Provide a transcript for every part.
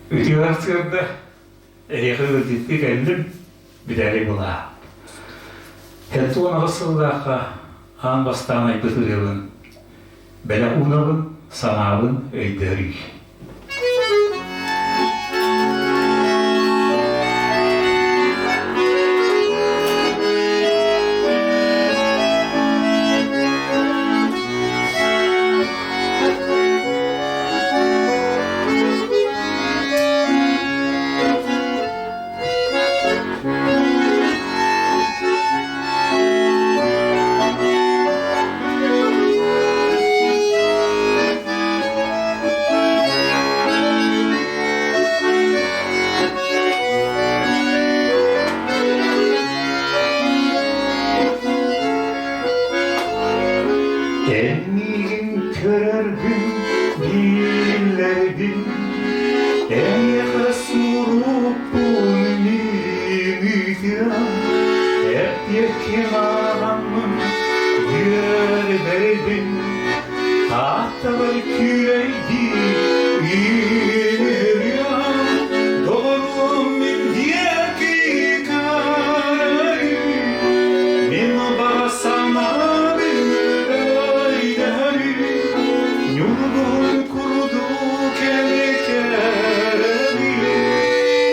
Үтүө сарсыарда эһиэхэ ыалдьыттыы кэллим, Виталий Булаа. 78 сыллаахха аан бастаан айбыт ырыабын бэлэх уунабын, санаабын өйдөөрүй. Эн миигин көрөргүн биллэрбин, Эйиэхэ суруппун мин ыытыам, Эппиэккин ааҕаммын үөрдэрбин, Тааттабар күүлэйдии ыҥырыам, Доҕоруом мин диэки көрөрүм, Мин баҕа санаабын өйдөһөрүм, Ньургуһун курдук элэкэрэбин,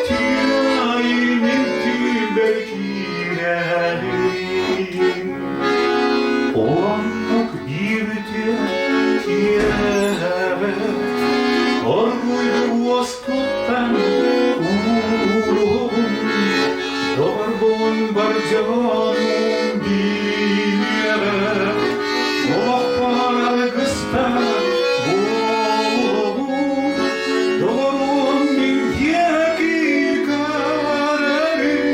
Түүн аайы мин түүлбэр киирэбин. Оннук биир үтүө киэһэҕэ оргуйду уоскуттан ууруһум, Доҕорбун бар дьонум билиэҕэ, Олохпор аргыста буолуоҕум, Доҕоруом мин диэки көрөрүм,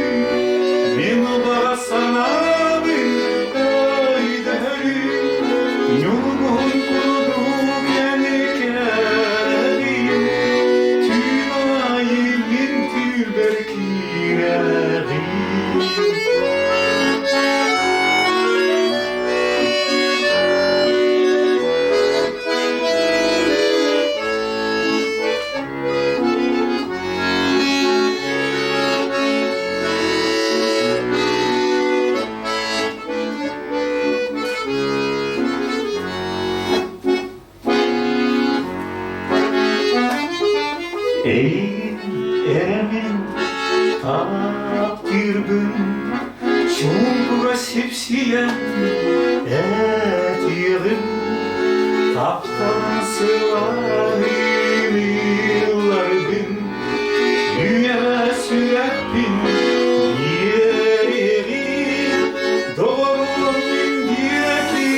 Мин баҕа санаабын өйдөһөрүм, Ньургуһун курдук эникээбин, Түүн аайы мин түүлбэр киирэҕин. Эйигин эрэ мин таптыырбын, чуумпуга сипсийэн этиэҕим, тапталын сылаһын ылларбын, Үйэҕэ сүрэхпин биэриэҕим, доҕоруом мин диэки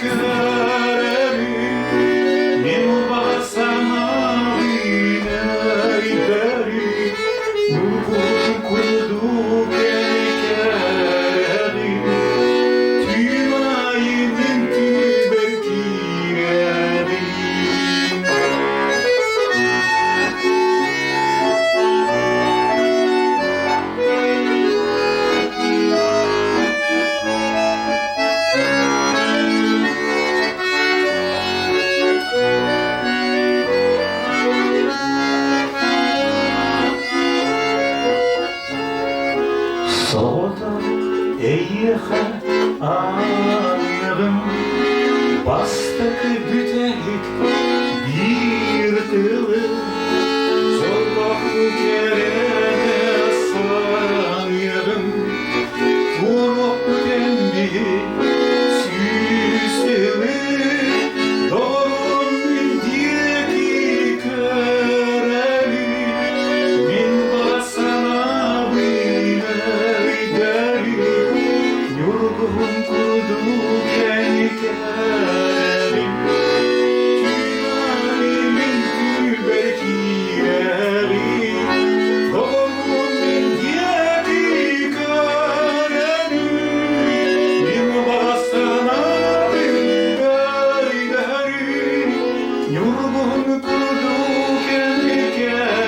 көрөрүм, мин баҕа санаабын өйдөрүм, ньургун курдук элэкэрэҕим, түүн аайы мин түүлбэр киирэҕим. Соҕотох эйиэхэ аныгым бастакы бүтэһик биир тылы дьоллоох кэрэни саныаҕым туоруохпут эн биһи сүүс сылы доҕоруом мин диэки көрөлүү мин баҕа санаабын өйдөрүү Ньургуһун курдук эникээбин, Түүн мин түүлбэр киирэҕин, Доҕорум мин диэки көрөрүм, Мин баҕа санаабын өйдөһөрүм, Ньургуһун курдук эникээбин,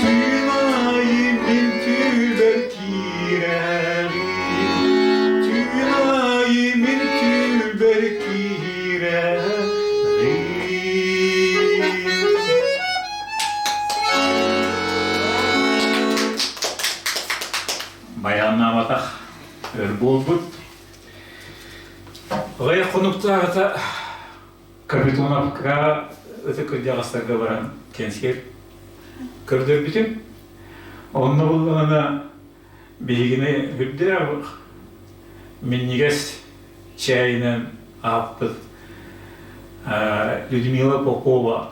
Түүн аайы мин түүлбэр киирэҕин, Түүн аайы мин түүлбэр киирэҕин. Буолбут. Аҕыйах хонуктааҕыта Капитоновка ытык кырдьаҕастарга баран кэнсиэр көрдөрбүтүм. Онно буллаҕына биһигини үрдээх минньигэс чээйинэн ааппыт Людмила Попова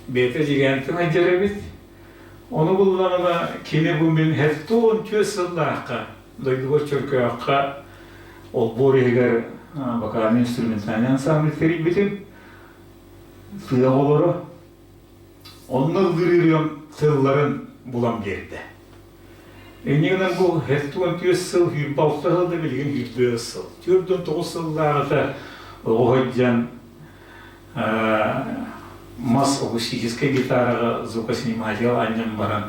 бэйэтэ дьигээнтэн айдьар эбит. Ону буллаҕына кини бу мин 74 сыллаахха дойдуга Чөркөөххө олбуор иһигэр вокально-инструментальный ансамбль тэрийбитим. Тыа оҕолоро. Онно ыллыыр тылларын булан биэрдэ. Инньэ гынан бу 74 сыл, 26 сыл да билигин 24 сыл. 49 сыллааҕыта оҕо сылдьан мас акустическай гитараҕа звукосниматель анньан баран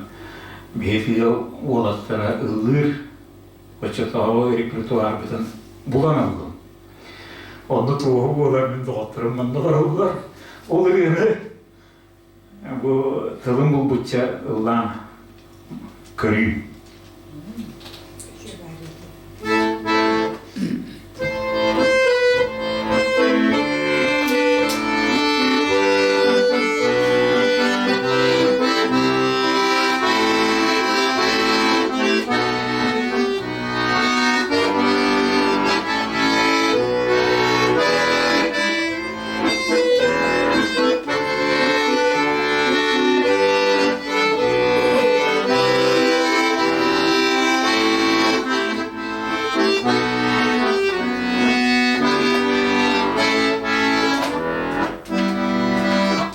биһиги ыал уолаттара ыллыыр оччотооҕу репертуарбытын булан ыллым. Онно туоһу буолар мин доҕотторум манна олороллор. Ол ырыаны бу тылын булбучча ыллаан көрүү.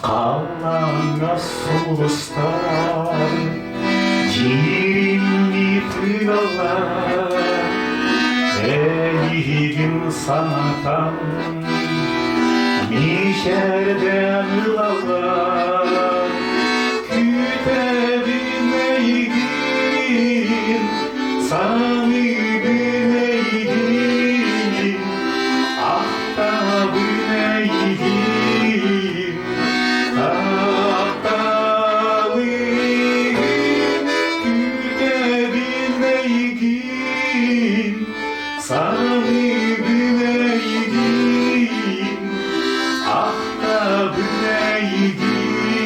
Халлааҥҥа сулустар дьиримнии тыгаллар, Эйигин санатан мичээрдээн ылаллар. Күүтэбин эйигин, саныыбын эйигин, Ахтабын эйигин, тапталыгын күүтэбин эйигин, саныыбын эйигин, ахтабын эйигин,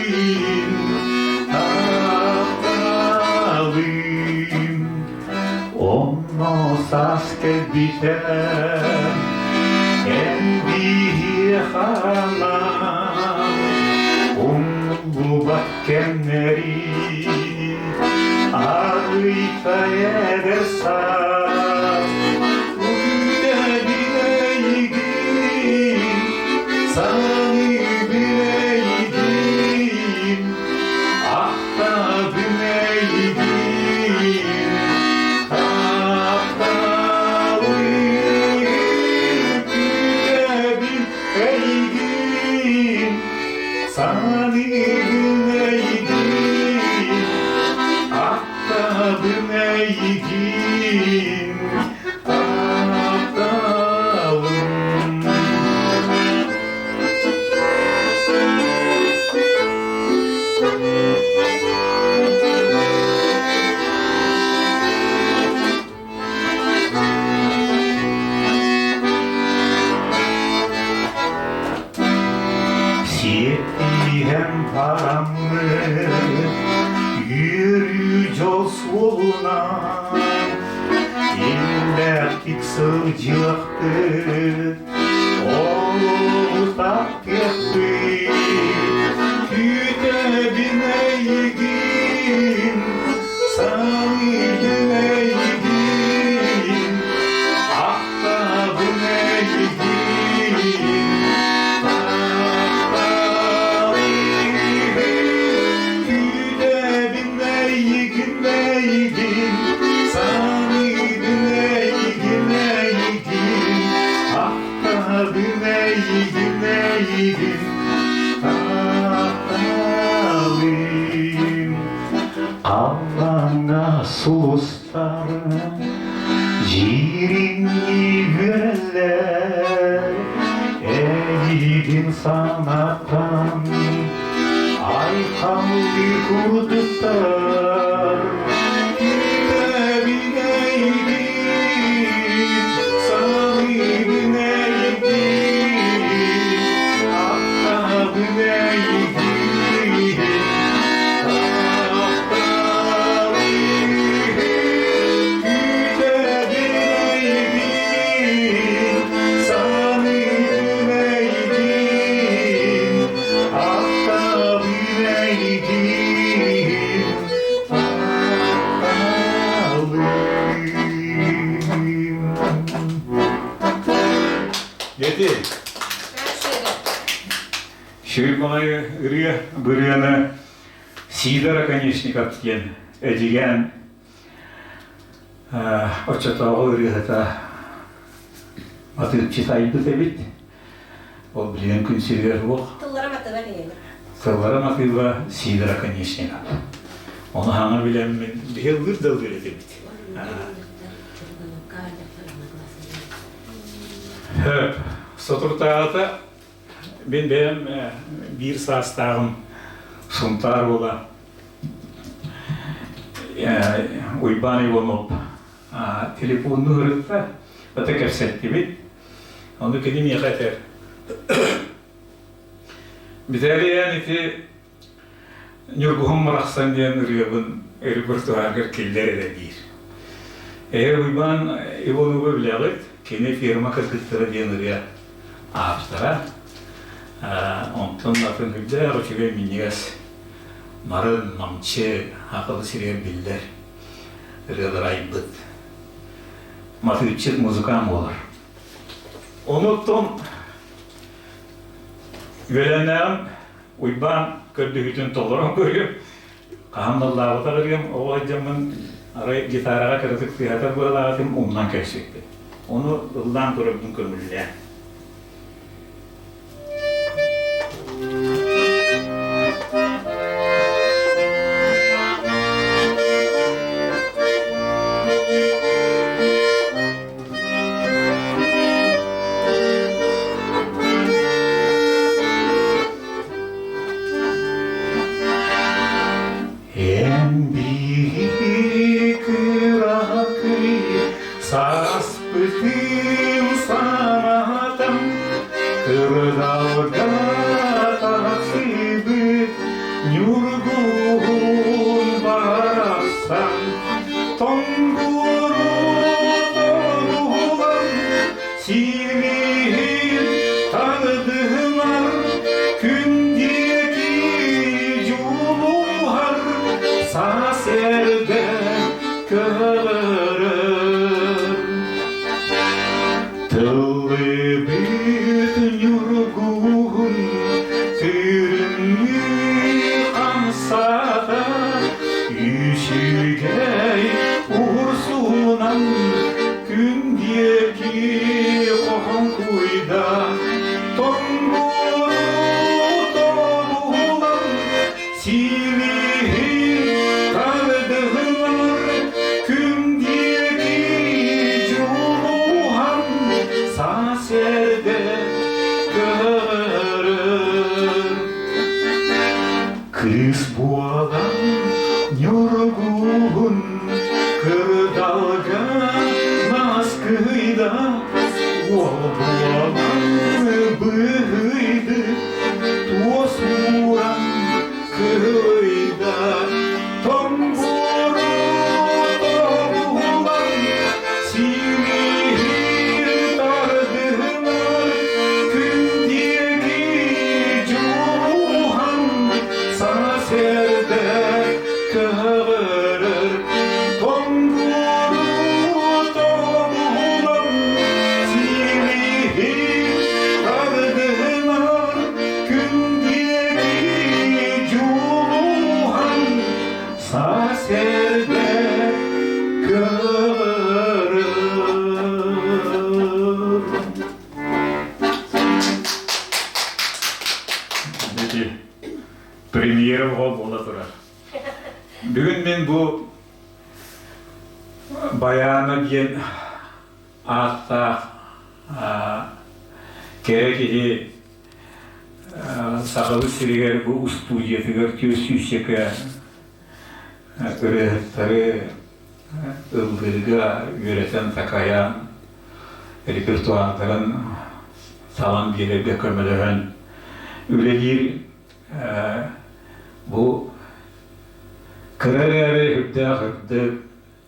тапталым. Онно саас кэлбитэ эн биһиэхэ умнуллубат кэмнэри арыйта эдэр саас күүтэбин эйигин саныыбын эйигин Ахтабын эйигин, тапталым күүтэбин эйигин, саныыбын эйигин, ахтабын эйигин, тапталым. Сиэттиһэн бараммыт үөрүү дьол суолунан иллээхтик сылдьыахпыт Олутахтыахпыт күүтэбин эйигин, саныыбын эйигин, ахтабын эйигин, тапталыыбын, күүтэбин эйигин, эйигин, саныыбын эйигин, эйигин, Ахтабын эйигин, эйигин, тапталым. Аллаҥҥа сулустар дьиримнии үөрэллэр, эйигин санатан айхаллыы курдуктар. Күүтэбин эйигин. Үчүгэй баҕайы ырыа бырыаны Сидор Оконешников диэн Эдьигээн оччотооҕу ырыаһыта матыыпчыт айбыт эбит. Ол билигин күн сиригэр суох. Тыллара матыыба кинини. Тыллара матыыба Сидор Оконешников. Ону хаҥа билэммин биһи ыллыыр да ыллыыр этибит. Соторутааҕыта мин бэйэм биир саастааҕым Сунтаар уола Уйбаан Иванов телефонну ырытта, ата кэпсэттибит. Ону кини миэхэ этэр. Бүтэрийэн ити Ньургуһун барахсан диэн ырыабын репертуаргар киллэр эрэ диир. Эһэ Уйбаан Ивановы билэҕит, кини ферма кыргыттара диэн ырыа ааптара. Онтон атын үрдээх үчүгэй минньигэс марын, намчы, акылы сиригэр биллэр ырыалары айбыт матыыпчыт музыкант буолар. Онуттан үөлэннээҕим Уйбаан көрдөһүүтүн толорон көрүөм. Хаһан да ыллаабатах ырыам, оҕо сылдьаммын арай гитараҕа кыратык тыаһатар быалаабытым умнан кэбиспиппин. Ону ыллаан көрөрбүн көҥүллээн. Эн биһиги кыракый сааспытын санатан кырдалга тахсыбыт ньургуһун барахсан тоҥгуру тобулан Силиһин тардыһынар күн диэки дьулуһар саас эрдэ көһөрөр. Тыллыбыт ньургуһун тырымныы хамсата үчүгэй урсунан күн диэки хоһоҥкуйда тоҥмуру тобулан силиһин тардыһынар күн диэки дьулуһан саас эрдэ көһөрөр. Кыыс буолан ньургуһун кырдалга наскыйда, уол буолан быһыйды, туос ууран кыһыйда, тоҥбуру тобулан силиһин тардыһынар күн диэки дьулуһан саҥа сэрдэ көһөрөр тоҥгуру тобулан силиһин тардыһынар күн диэки дьулуһан саас эрдэ көһөрөр. Ити премьера буола турар. Бүгүн мин бу Байаана диэн ааттаах кэрэ киһи Сахабыт сиригэр бу устуудьуйатыгар түөрт сүүсчэкэ ырыаһыттары ыллыырга үөрэтэн-такайан, репертуардарын талан биэрэргэ көмөлөһөн үлэлиир бу кыра эрээри үрдээх үрдүк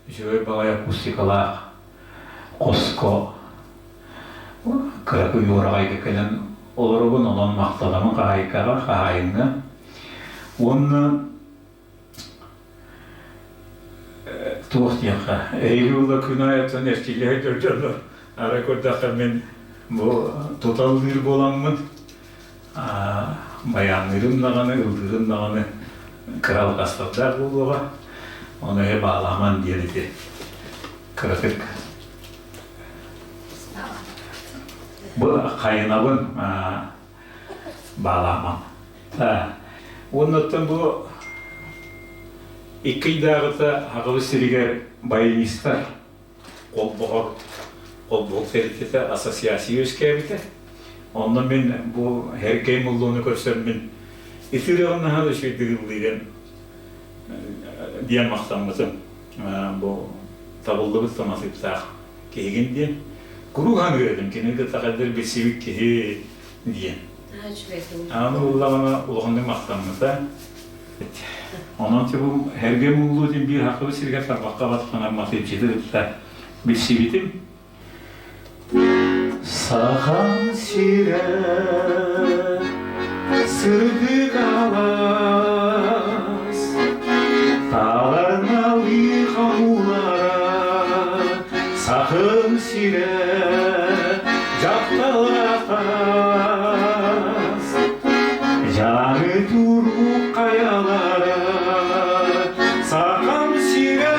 үчүгэй баҕайы акустикалаах хоско кыракый уораҕайга кэлэн олоробун, онон махтанабын хаһаайкаҕа, хаһаайыҥҥа. Уонна туох диэххэ, эһиги ула күн аайыттан эрчиллэ сылдьар дьоннор, арай көрдөххө мин бу туталлыыр буоламмын. Байаанныырым даҕаны, ыллыырым даҕаны кыра алҕастардаах буолуоҕа. Ону эһэ баалааман диэн ити кыратык бу хайынабын баалааман. Уоннаттан бу икки ыйдааҕыта Хаҕабыс сиригэр баянистар холбоһор холбоһук тэрилтэтэ ассоциация үөскээбитэ. Онно мин бу Һэргэй Муллуону көрсөммүн ити ырыаҕын наһаа да үчүгэйдик ыллыырын диэн махтаммытым. Бу табыллыбыт самасыыптаах киһигин диэн. Куруук ханыыр этим, кинини кытта хайдах билсибит киһи диэн. Аны ыллаҕына улаханнык махтаммыта. Онон бу Һэргэ Муллуу диэн биир хахыбыт сиригэр тарбахха баттанар матыыпчыты кытта билсибитим. Сахам сирэ сырдык алаас, Тааларналыы хомуулара, Сахам сирэ дьахталлаахас, Дьаҥы туруу хайалара, Сахам сирэ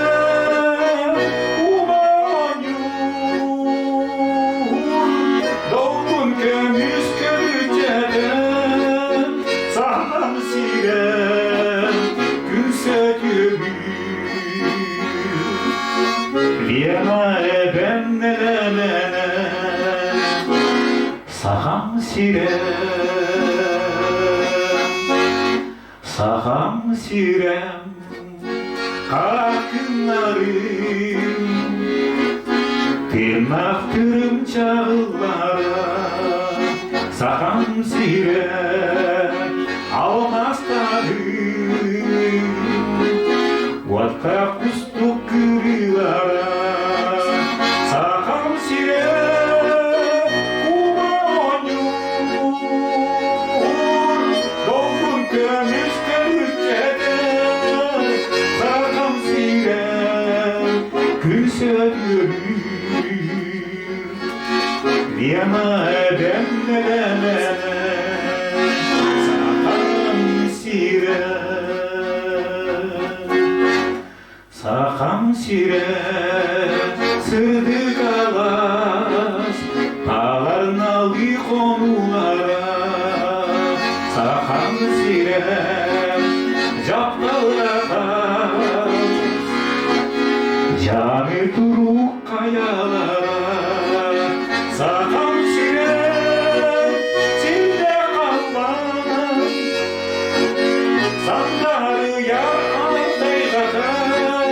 уманньуур, Долгун көмүс көлүччэтэ, Сахам сирэ күлсэ түһүүр. Лена эбэм нэлэмэнэ, Сахам сирэ, Сахам сирэм, хакыннарым, Тырнахтырым чаҕыллара, Сахам сирэ, алмаастарым, Уоттаах кустук кырыылара, Сахам сирэ, куба оонньуур, Долгун көмүс көмүскэтэ, Сахам сирэ, күн сөтүөлүүр. Лена эбэм нэлэмэнэ, Сахам сирэ. Сахам сирэ сырдык алаас, Таалар налыы хонуулара. Сахам сирэ дьапталлата, Дьаҥы туруук хайалара. Сахам сирэ сирдэ халлаан, Сандаарыйа алтайҕатан,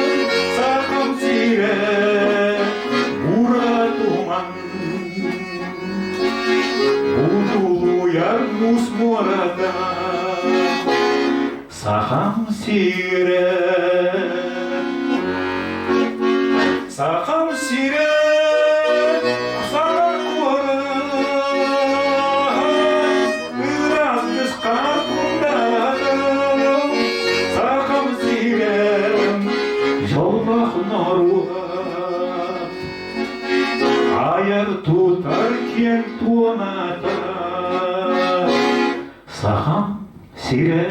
Сахам сирэ бура туман. Будулуйар муус муората, Сахам сирэ. Сахам сирэ саҥа куорат, ыраас кысхаан кундалата. Сахам сирэ дьоллоох норуот, айар тутар киэҥ туоната. Сахам сирэ.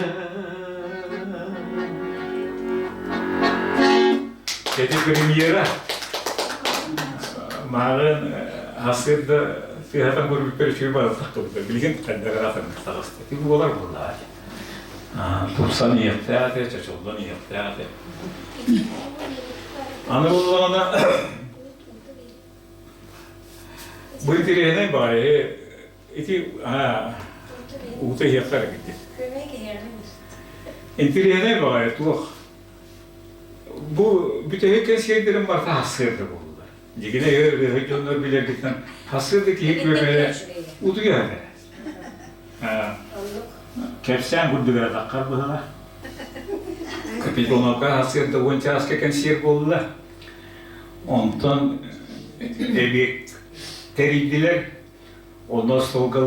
Ити премьера мааҕын сарсыарда тыаһатан көрбүппэр үчүгэй барылтах турда. Билигин хайдах ыраатан таҕыста. Ити буолар буоллаҕа. Тупсан иһиэхтээх этэ, чочуллан иһиэхтээх этэ. Аны буоллаҕына бу интэриэһинэй баҕайы Ити уута иһиэххэ эрэ Интэриэһинэй баҕайы туох бу бүтэһик кэнсиэрдэрим барыта хассыарда буоллулар. Дьигинэ ырыаһыт дьоннор билэргитинэн хассыарда киһи күөмэйэ утуйар эрэ. Кэпсээн курдук эрэ таххар быһыла. Капитоновка хассыарда уон чааска кэнсиэр буолла. Онтон эбиэт тэрийдилэр. Онно остуолга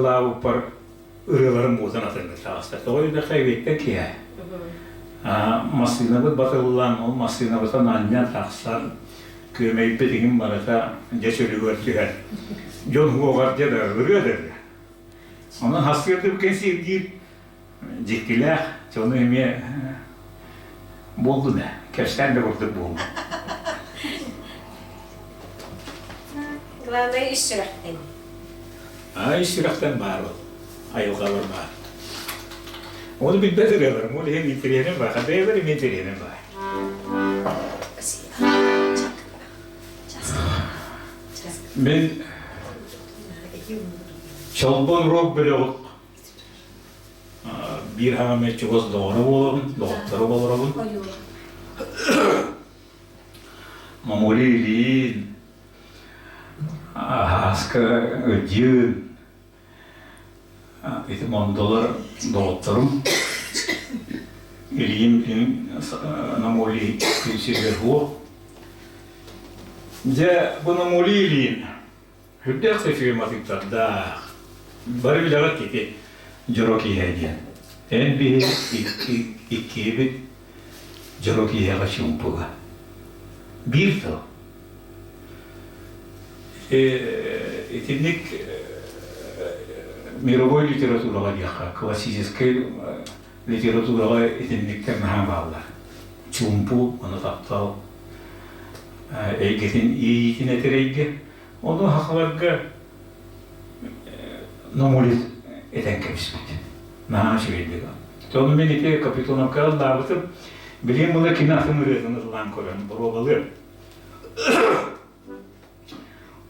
ырыаларым буотан атыҥҥа таҕыста. Тоҕо диэтэххэ, эбиэттэн киэһэ. Массыынабыт батыллан, ол массыынабытын анньан тахсан, күөмэйбит иҥин барыта дьэ чөлүгэр түһэн, дьон уоҕар дьэ да ырыа да ырыа. Онон хастыырдыбыт кэнсиэрдиир. Дьиктилээх дьону эмиэ буоллун ээ, кэпсээн да курдук буоллун. Главное ис сүрэхтэн. Аа, ис сүрэхтэн баар ол. Айылҕалар баар. Оны билбэт ырыаларым, ол иһин интэриэһим баар. Бэйэбэр эмиэ интэриэһим баар. Мин Чолбон рок бөлөҕү биир хаамай чугас доҕоро буолабын, доҕотторо олоробун. Мамули Ильин, Ааска Ыдьыын, ити мондолор доҕотторум Ильин Намули күн сиригэр суох. Дьэ, бу Намули Ильин Үрдээх сөчүөй матыыптардаах. Бары билэҕит ити дьоро киэһэ диэн. Эн биһи иккиэбит дьоро киэһэҕэ чуумпуга. Биир тыл. Итинник мировой литератураҕа диэххэ, классическай литератураҕа итинниктэр наһаа бааллар. Чуумпу, ону таптал эйгэтин иэйиитин этэр эйгэ. Ону сахаларга Номулит этэн кэбиспит. Наһаа үчүгэйдик. Ону мин ити Капитоновка ыллаабытым. Билигин була кини атын ырыатын ыллаан көрөн боруобалыам.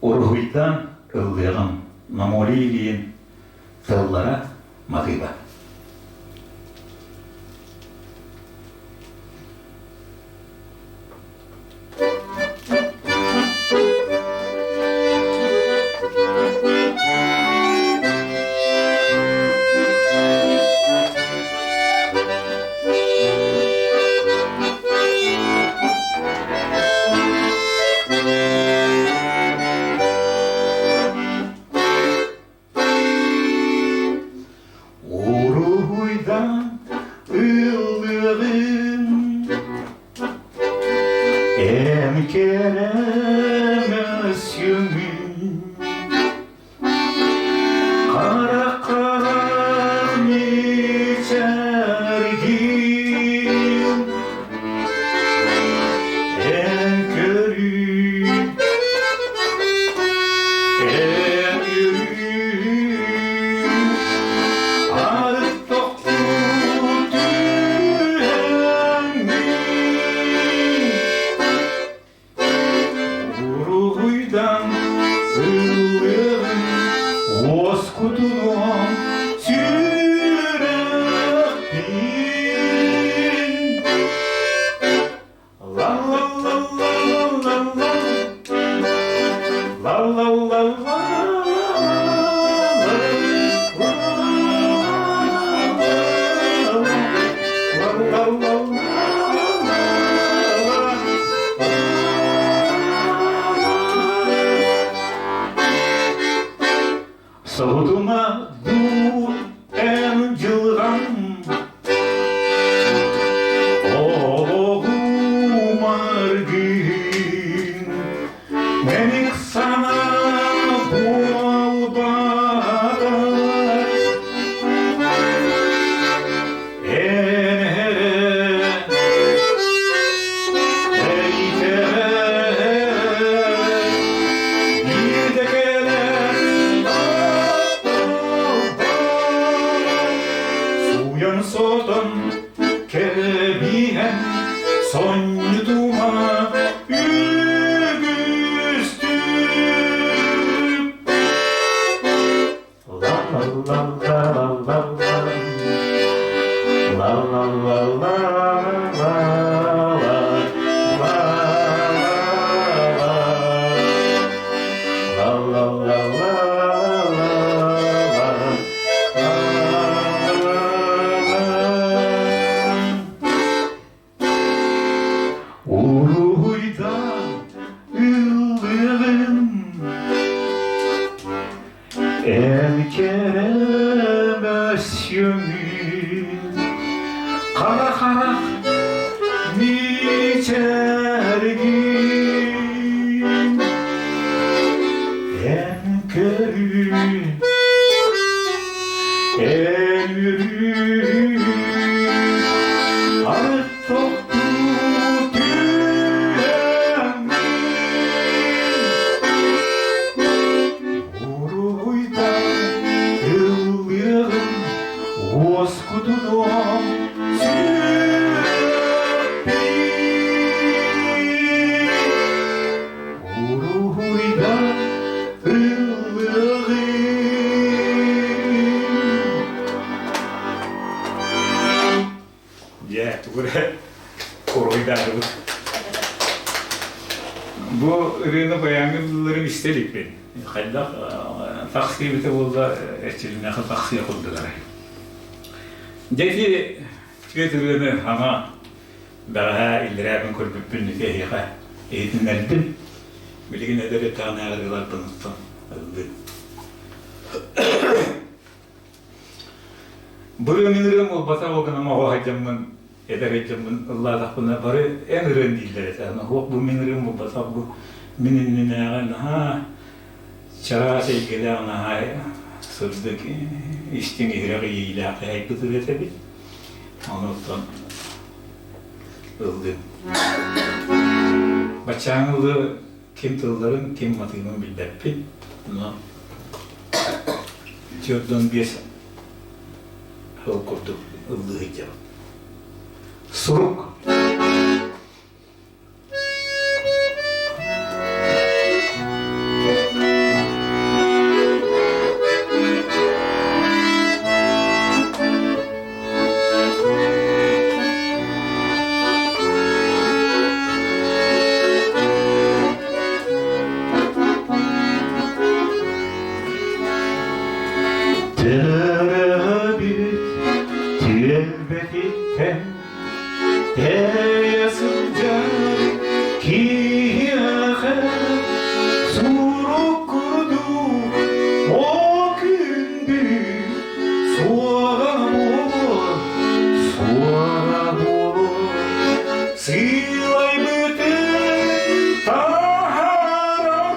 Уруһуйдаан ыллыаҕым Намоли Ильин тыллара матыыба. Уруһуйдан ыллыаҕын Эн кэрэмэс сүҥүн Хара-харах мичээргин Эн көрүү, эн үөрүү Арыт тохтуу түһэҥҥин Уруһуйдан ыллыаҕын уоскутунуом сүрэхпин. Ла-ла-ла-ла-ла-ла-ла Соһутума дуу эн дьылҕам Олоҕум аргыһын Мэник санаа буолбатар Эн эрэ Биирдэ кэлэн Сууйан сотон кэбиһэн сонньутума үгүстүк Уруһуйдан ыллыгын Эн кэрэмэс өҥүн Хара-харах мичээргин Эн көрүү, эн үөрүү. Арыт тохтуу түһэммин Уруһуйдан ыллыаҕым уоскутунуом сүрэхпин. Уруһуйдан ыллыаҕым. Дьэ, тугу эрэ уруһуйдаатыбыт. Бу ырыаны баяҥҥы ыллыырын истэ иликпин. Хайдах тахсыы эбитэ буолла, эрчилиннэххэ тахсыа курдук арай. Дьэ ити түөрт ырыаны ама бэҕэһээ иллэрээ күн көрбүппүн ити эһиэхэ иһитиннэрдим. Билигин эдэр эттэҕинээҕи ырыаларбын оттон ыллыым. Бу ырыа мин ырыам буолбатах ол гынан оҕо сылдьаммын, эдэр сылдьаммын ыллаатахпына бары эн ырыаҥ дииллэр этэ. Суох бу мин ырыам буолбатах бу мин иннинээҕи наһаа чараас эйгэлээх наһаа сырдык истиҥ иһирэх иэйиилээх айбыт ырыата эбит. Ону оттон ыллыым. Баччааҥы ылы ким тылларын, ким матыыбын билбэппин. Но 45 сыл курдук ыллыы сылдьабын. Сурук. Төрөөбүт түөлбэтиттэн тэйэ сылдьар киһиэхэ сурук курдук о күндү суоҕа буолуо, суоҕа буолуо сыылайбытын таһаарар,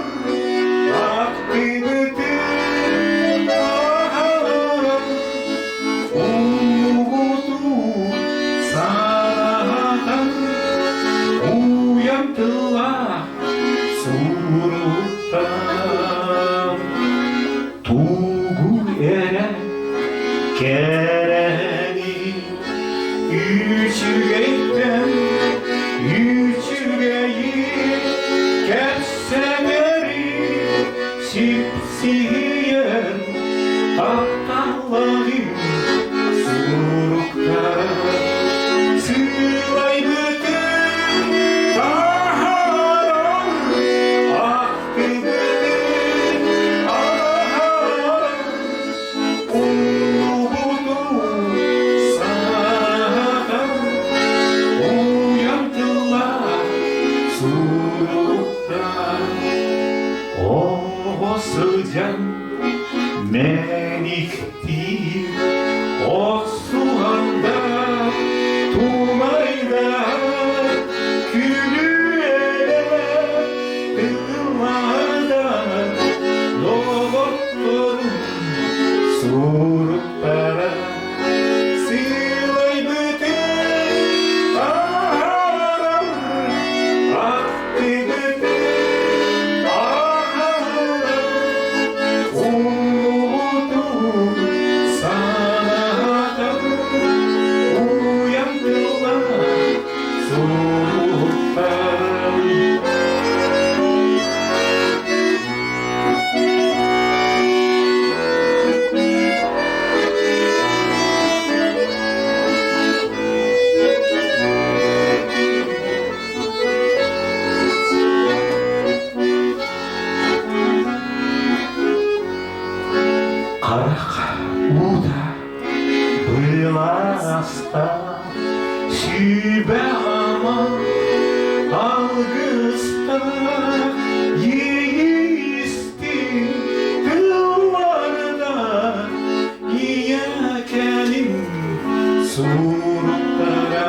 актыбытын аһарар, умнубуту санатар, уйан тыллаах суруктар. Тугу эрэ кэрэни үчүгэйтэн үчүгэйи кэпсэнэри сипсийэн тапталлаҕым суруктар сыылайбытын таһааран ахтыбытын аһаран Умнубуту саатан уйан тыллаах суруктар Оҕо сылдьан мэниктиир охсуһанда тумайдаһар күлүөлэ тыллардан доҕотторум суруктара сыылайбытын аһарар ахтыбытын аһарар умнубутун санатар уйан тыллар суруктар. Харах уута былааста сүбэ-ама алгыстаах иэйиистин тылларда ийэкэлим суруктара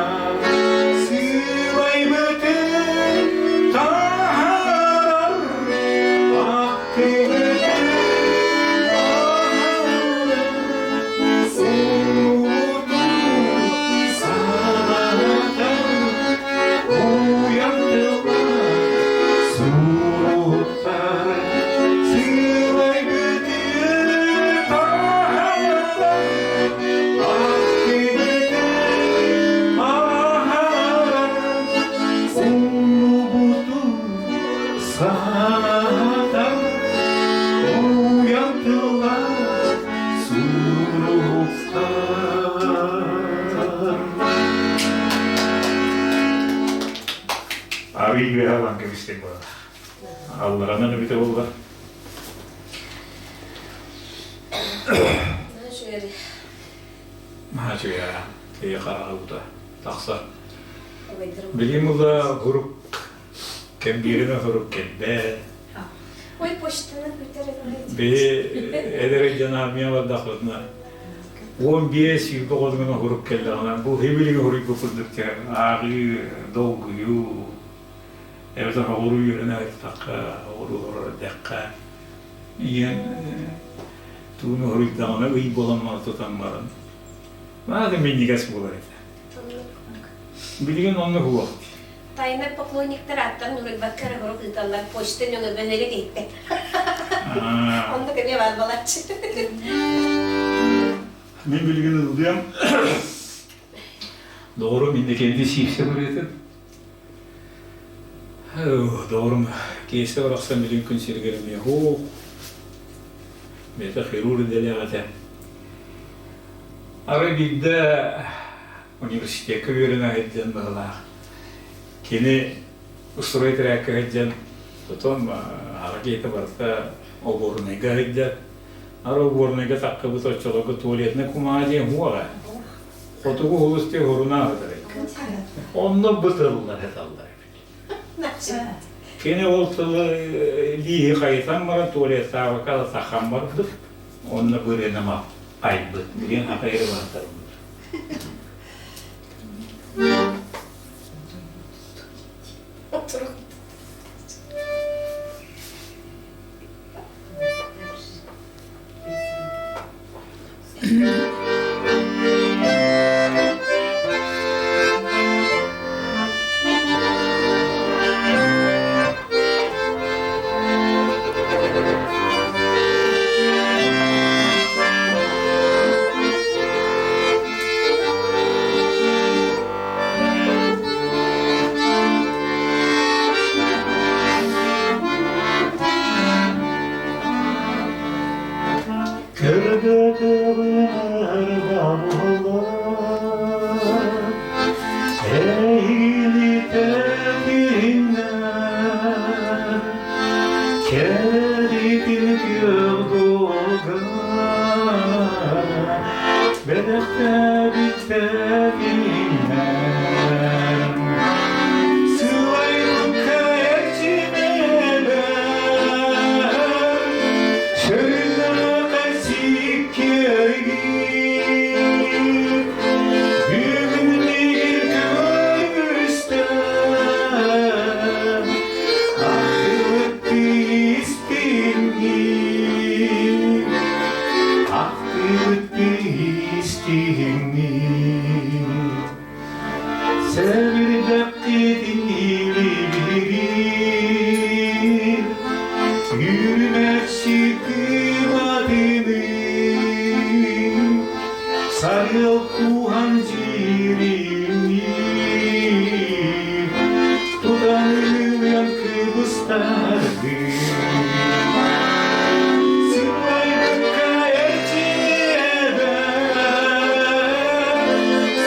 сыылайбытын таһаарар ахтыбытын аһарар. Арыый үөһэ ылан кэбистим буолар. Алларанан эбитэ буолла. Наһаа үчүгэй киһи хараҕа уута тахсар. Билигин була курук кэмбиэринэн сурук кэлбэт. Ой, почтаны күтэр Биһи эдэр дьон армия бардахпытына 15 сүүрбэ оҕотугун уһурук кэллэҕинэ бу хибилиги уһуруйбут курдук ааҕыы, долгуйуу, эбэтэр оҕуруу үөрэнэ сырыттахха, оҕуруу олорор эрдэххэ ийэҥ тууну уһуруйдаҕына ый буолан тутан баран наада минньигэс буолар этэ. Билигин оннук уох. Тайна поклонниктар аттан уруйбакка эрэ хорук ыыталлар, почта нөҥө бөһүөлэк иһиттэ. Оннук эмиэ баар балаччы. Мин билигин ыллыам. Доҕорум инникенди сиипсэ көрүөтүм. Доҕорум Киэсэ барахсан билин күн сиригэр эмиэ һуу бэйэтэ хирург идэлээх этэ. Арай биирдэ университекка үөрэнэ сылдьан быһылаах. Кини устуруой трекка сылдьан, потом аҕа киһитэ барыта обуорунайга сылдьар. Ары обуорунайга таххыбыт оччолорго туалетнай кумааҕы диэн уоҕа. Хотугу улус диэн урунаах ытар Онно бытыллар сыталлар эбит. Кини ол тылы лииһи хайытан баран туалеттаабакка сахан барбыт. Онно бырыанама айбыт. Билигин хахайы барытарбыт. Эйигин Кэритин күөх дуолга Бэлэхтээбиттэтиннэр Сылайбыкка эрчимэбэр Сөрүннээх сиккиэргин Бүгүн миигин көрүстэ Ахтыбыт ахтыбыт истиҥник, Сэбирдэххитин илибирир, Үүнээччи кыыматыныы, Сарыал кууһан дьиримниир, Тутан ылыан кыбыстардыы. Сылайбыкка эрчийэбэр,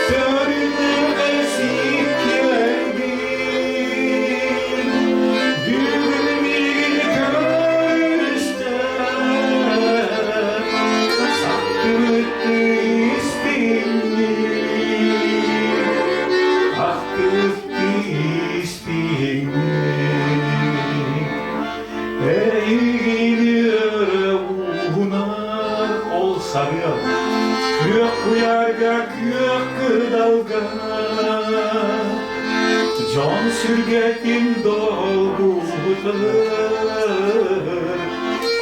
Сөрүннэҕэ сиккиэргин, Бүгүн миигин көрүстэ, Сахтыбыттыы истиҥник, Ахтыбыттыы истиҥник. Эйигин өрө уунар ол сарыал, Күөх куйаарга, күөх кыдалга Дьон сүргэтин долгутар,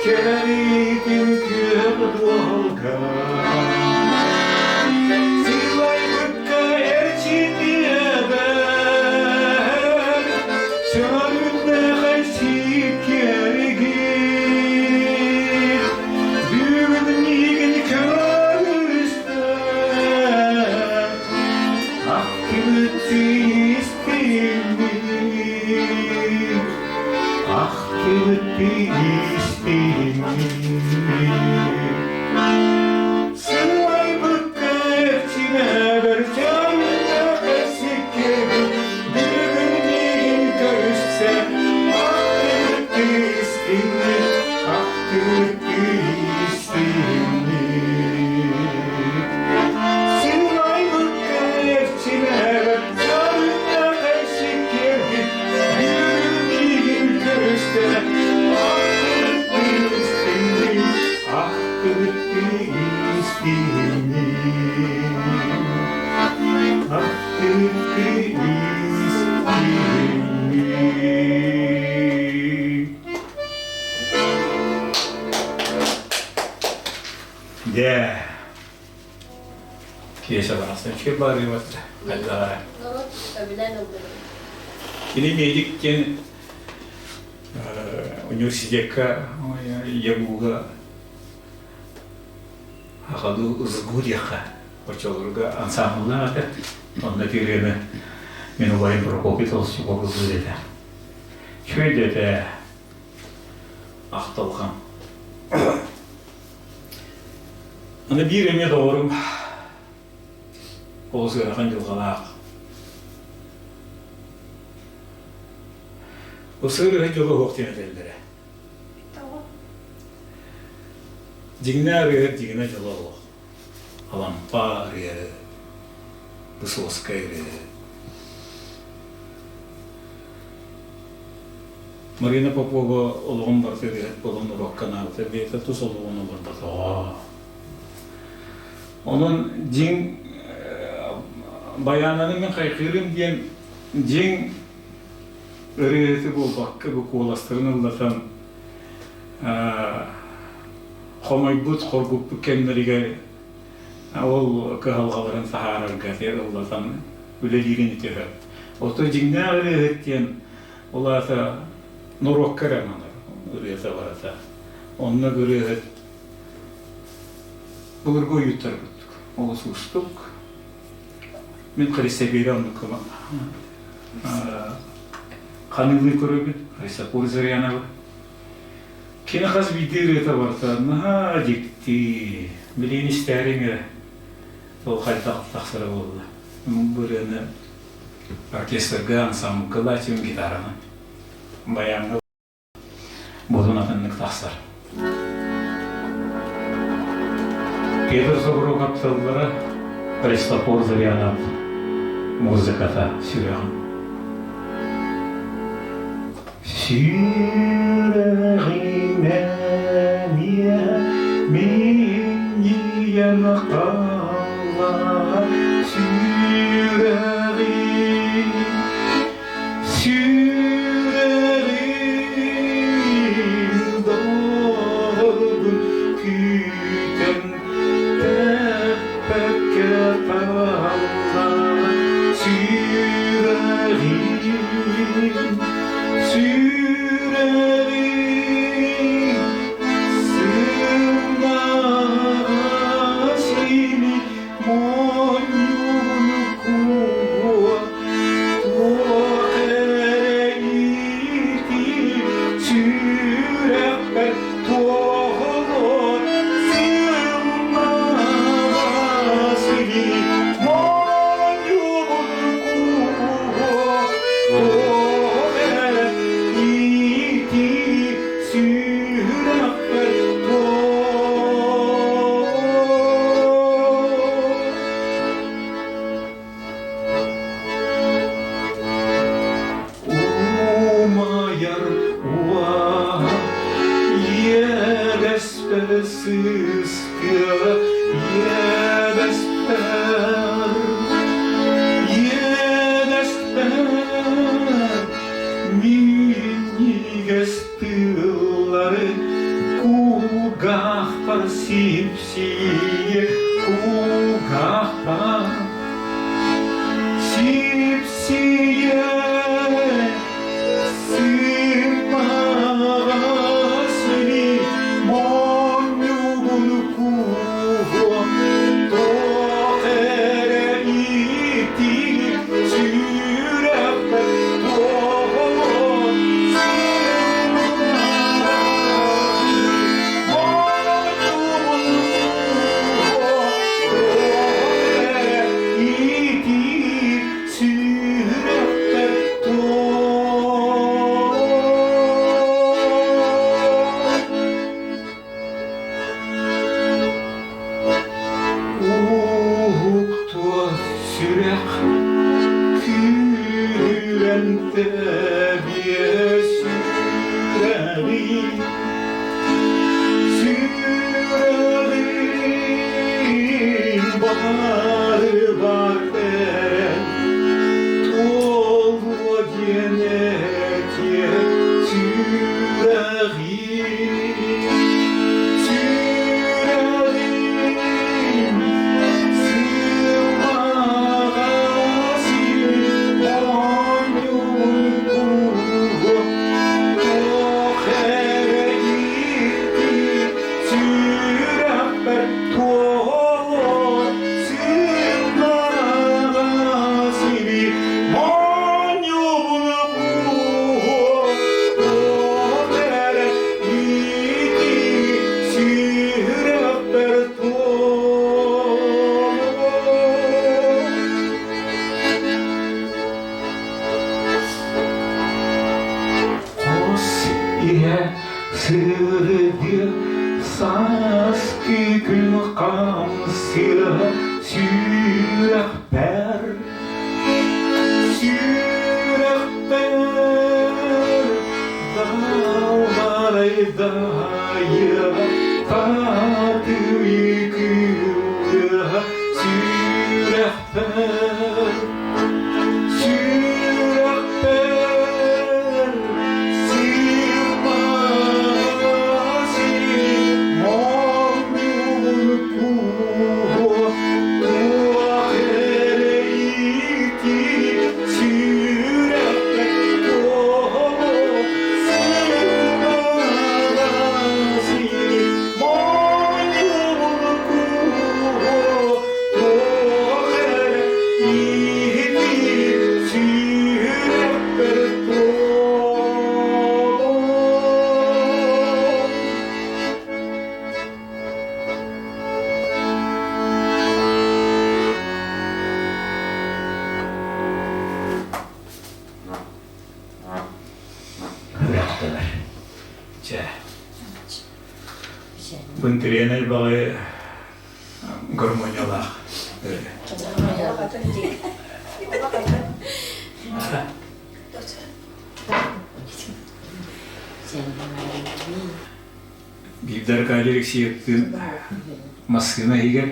Кэриитин күөх дуолга. Сылайбыкка эрчимиэбэр, Сөрүннэхэй сиккиэригин, Бүгүн миигин көрүстэ, Ахтыбыт истиҥник, Ахтыбыт истиҥник. Үс күһүҥҥү. Дьэ, Киэсэ барахсан үчүгэй баарыыбат хайдаҕа. Норуот сөбүлээн ылбыт. Кини медик диэн университекка ЯГУга Ахалыы СГУ диэххэ оччолорго ансаамбыллаах этэ. Онно тириэни мин убайым Прокопий Толстяков ыллыыр этэ. Үчүгэй да этэ ахтылҕан. Аны биир эмиэ доҕорум олус ыарахан дьылҕалаах. Ысыыр ыһы дьоло суох диэн этэллэрэ. Дьиҥнээх ырыаһыт дьиҥинэ дьоло олох. Алампа ырыаһыт, Высоцкай ырыаһыт. Марина Попова олоҕун барыта ырыаһыт буолан уруокка анаабыта, бэйэтэ тус олоҕун олорботоҕо. Онон дьиҥ байаананы мин хайҕыырым диэн дьиҥ ырыаһыты буолбакка бу куоластарын ыллатан хомойбут, хоргуппут кэмнэригэр ол кыһалҕаларын таһаарарга ыллатан үлэлиирин үтүһэр. Оттон дьиҥнээх ырыаһыт диэн ол аата норуокка эрэ ананар ырыата барыта. Онно ырыаһыт былыргы ойууттар курдук олус уустук. Мин Христофера оннук ханыылыы көрөбүн, Христофор Зыряновы. Кини хас биирдии ырыата барыта наһаа дьикти. Билигин истээриҥ эрэ ол хайдах тахсара буолла. Бу ырыаны оркестрга, ансамблга ылааччыбын гитараны. Баяҥҥа Буолун атыннык тахсар. Петр Сокуруков тыллара Христофор Зырянов музыката сүрэҕим. Сүрэҕим эмиэ минньийэн хаалла сүрэҕим Сүрэҕим доҕорбун күүтэн тэппэккэ хаалла сүрэҕим сүрэҕим сымнаҕас ини Монньугун куо туох эрэ ити сүрэхпэр туоһулуон сымнаҕас ини монньугун куо туох эрэ ити сүрэхпэр Умайар уа иэдэспэр сыстыа иэдэспэр иэдэспэр минньигэс тыллары кулгаахпар сипсийэ кулгаахпар сипсийэ сымнаҕас ини моонньугун кууһуо туох эрэ итии сүрэхпэр туоһулуо Сүрэхпэр туох Уһуктуо сүрэх күүрэн тэбиэ сүрэҕин сүрэҕин бары бар эрэн Сырдыа сааскы күн хамсыа сүрэхпэр сүрэхпэр далбарайдайа татыы кыылыа сүрэхпэр Сүрэхпэр сирбаси моонньуун кууһуо туох эрэ ити сүрэхпэр туоһу сирбаси моонньуун кууһуо туох эрэ сүрэхпэр Үрэхтэлэр. Чэ. Бынтириэнэй баҕайы гармониялаах. Биирдэ Аркадий Алексеевтыын массыына иһигэр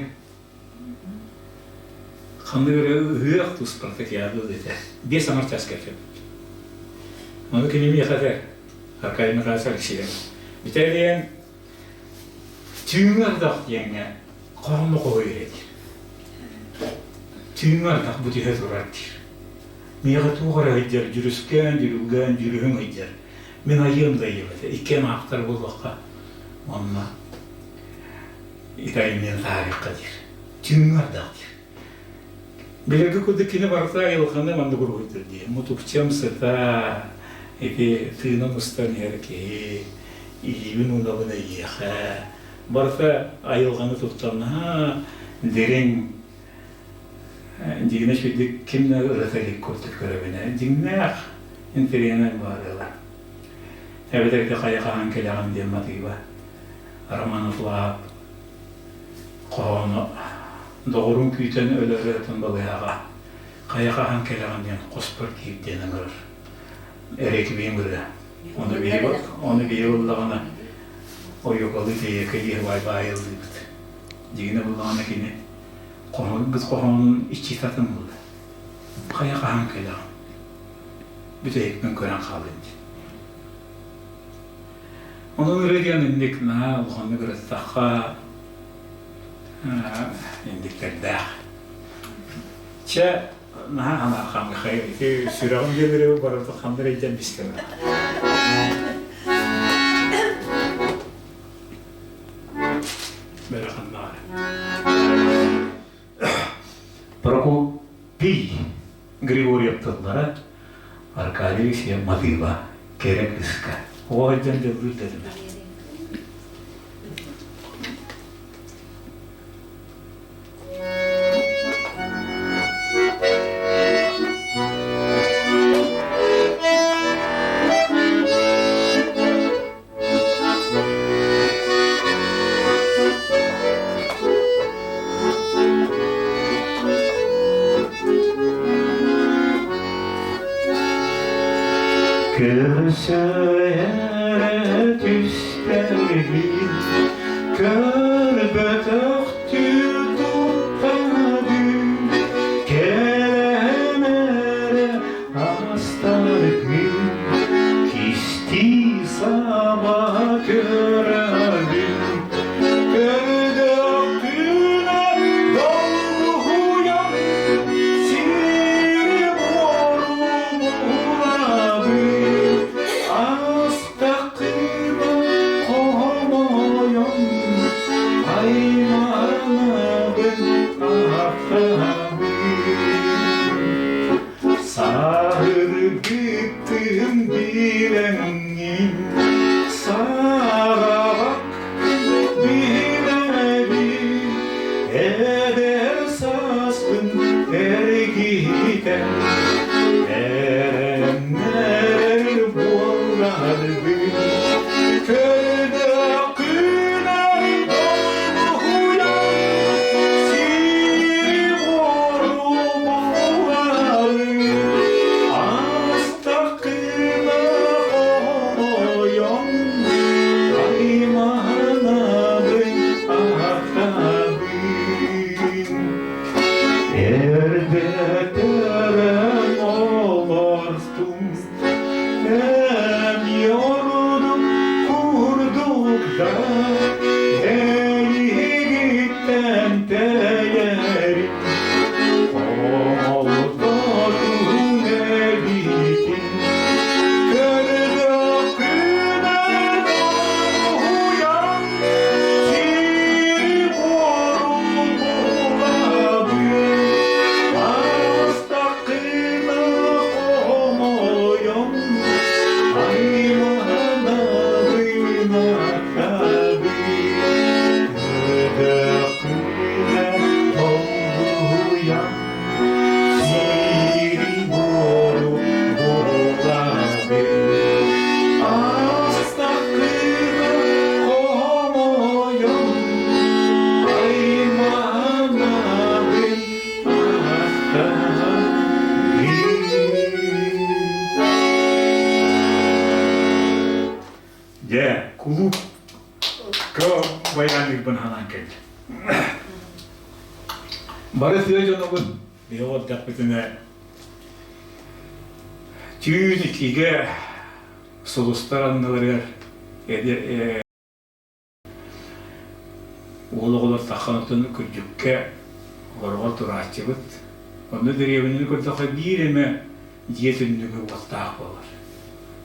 ханнык эрэ ыһыах туспартакиада этэ. 5 аҥар чаас кэлбит. Ону кини миэхэ этэр, Аркадий Михайлович Алексеев. Бүтэрийэн Түүҥҥү ардах диэҥҥэ хоһоону хоһуйар диир. Түүҥҥү ардах бу түһэ турар диир. Миэхэ туох эрэ ыйдьар, дьүрүскээн, дьүрүлгээн, дьүрүһүҥ ыйдьар. Мин айыам да айыам этэ. Иккиэн ааптар буолуохха онно итайымньын таһаарыахха диир. Түүҥҥү ардах диир. Билэргэ курдук кини барыта айылҕаны маннык уруһуйдуур дии. Мутукчам сыта, ити тыынан устан иһэр киһи, илиибин уунабын эйиэхэ. Барыта айылҕаны туттан наһаа дириҥ дьиҥинэ үчүгэйдик ким да ырыта илик курдук көрөбүн. Дьиҥнээх интэриэһинэй баарыала. Эбэтэр ити хайа хаһан кэлэҕин диэн матыыба. Романов Лаап хоһоону доҕорун күүтэн өлөрөтүн балыыһаҕа хайа хаһан кэлэҕин диэн хоспор киир диэн ыҥырар. Эрэкибиэм ырыа. Ону биһи ону биһи ыллаҕына ойуокалыы тэйиэкэ баай баайыллыыбыт. Дьиҥинэ буллаҕына кини хоһоон хоһоонун иччитатын булла. Хайа хаһан кэлэҕин? Бүтэһикпин көрөн хаалын дии. Онон ырыа диэн инник наһаа улаханнык ырыттахха инниктэрдээх. Чэ, наһаа санаархаан Михаил, ити сүрэҕим диэн ырыа барыта ханна эрэ илдьэн бистэ. Бэрэ ханнаары. Прокопий Григорьев тыллара Аркадий Алексеев матыыба кэрэ кыыска. Оҕо сылдьан дьыллыыр да этим. Көрсөөрө түстэрбин көрбөтөхтүү туттабын кэлэн эрэ астаргын Кистии саба көрөбүн, көрдөхпүнэ долгуйан сири-буору булабын. Астахпына хомойон, айманабын, ахтабын. Саһыргыттыын билэҥҥин, саҕалак билэбин, эдэр сааспын эргитэн, эрэннэрэр буолларбын, көрдөхпүнэ. Эрдэтэрэн олордум, эмиэ ордук курдук да, эйигиттэн тэйэрим, Олдотун эбитин, көрдөхпүнэ долгуйан, сири-буору булабын, астакына хомойон, айманабын атабын, көрдөхпүнэ долгуйан, сири-буору булабын. Астакына хомойон, айманабын атабын. Дьэ, кулуупка байаанныырбын санаан кэллим. Бары тыа дьонобут биһиги олордохпутуна түүн иккигэ сулустар анныларыгар уол оҕолор таххан отон күрдьүккэ хороҕор турааччыбыт. Онно дэриэбинэни көрдөххө биир эмэ дьиэ түннүгэ уоттаах буолар.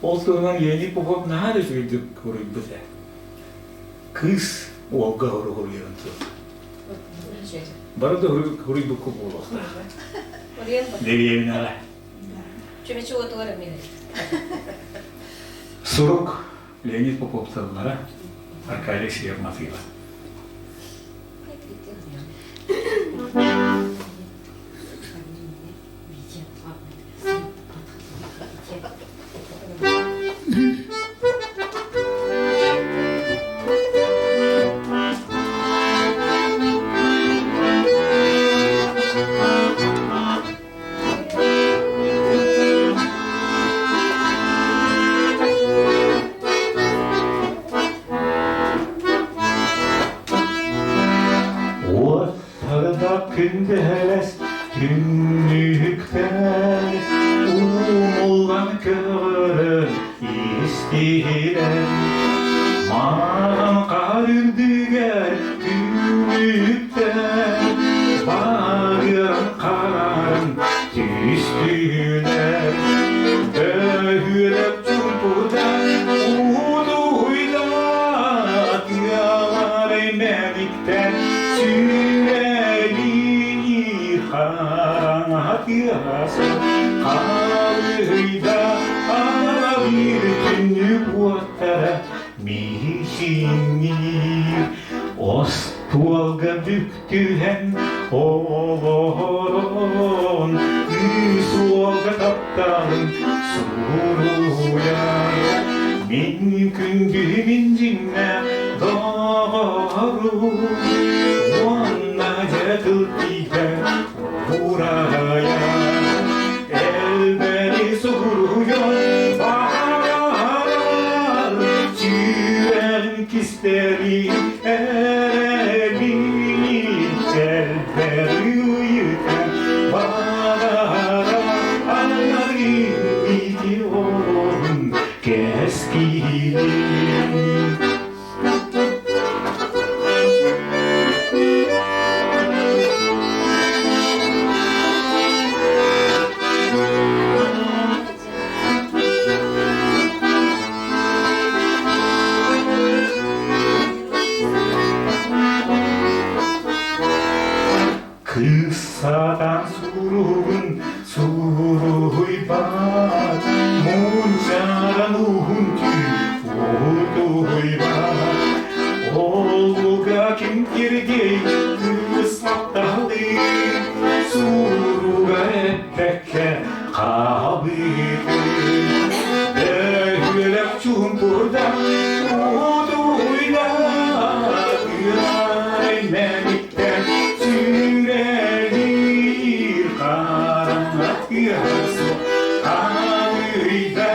Ол туһунан Леонид Попов наһаа да үчүгэйдик суруйбут ээ. Кыыс уолга хоруйарын тыл. Бары да хоруйбукку буолуохтаах. Дэриэбинэҕэ. Чүмэчи уотугар эмиэ. Сурук Леонид Попов тыллара, Аркадий Алексеев матыыба. Уоттарда күндэлэс түннүктэр Умуллан көҕөрөн истиһилэр Маҕан хаар үрдүгэр түннүктэр Баарыан харарын түстүлэр Бөһүөлэк чуумпуда утуйда Тыалар мэниктэн сүрэлии хараҥа тыаһа Халыйда аҕабыыр түннүк уоттара миисиҥниир Остуолга бүк түһэн олорон кыыс уолга тапталын суруйар Мин күндүмүн дьиҥнэ доҕорум уонна дьэ тыл тиийдэ уурайар Элбэри суруйан баҕарар сүрэҕин кистэли эрэли элбэри ыйытан баҕарар анарын ити олоҕун кэскилин. Кыыс саатан суругун суруйбат, мунчааран уһун түү утуйбат. Олуга ким кирдей кыыс тапталын суруга эппэккэ хаалбытын. Бөһүөлэк чуумпурда утуйда, ыарай мэниктэн сүрэлиир хараҥа тыаһа суох хаалыйда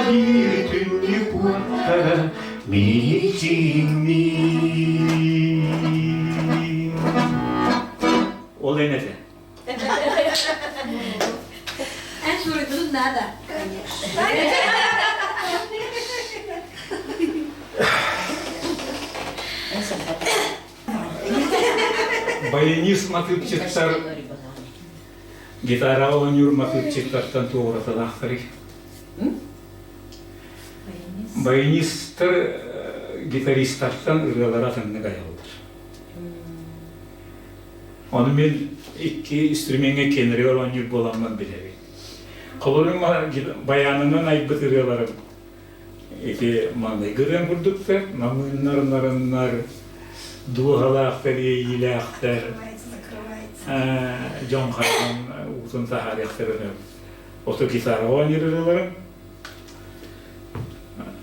биир түннүк уоттара мичиҥниир. Ол эн этэ. Эн суруйбутун наада. Баянист матыыпчыттар гитараҕа оонньуур матыыпчыттартан туораталаахтарый? Баянистар гитаристартан ырыалара атыннык айаллар. Ону мин икки инструмеҥҥа кенригэр оонньуур буоламмын билэбин. Холобурум баянынан айбыт ырыаларым ити маҥнайгы ырыам курдуктар, намыыннар, нарыннар, дууһалаахтар, иэйиилээхтэр, дьон хараҕын уутун таһаарыахтарын Ото гитараҕа оонньуур ырыаларым.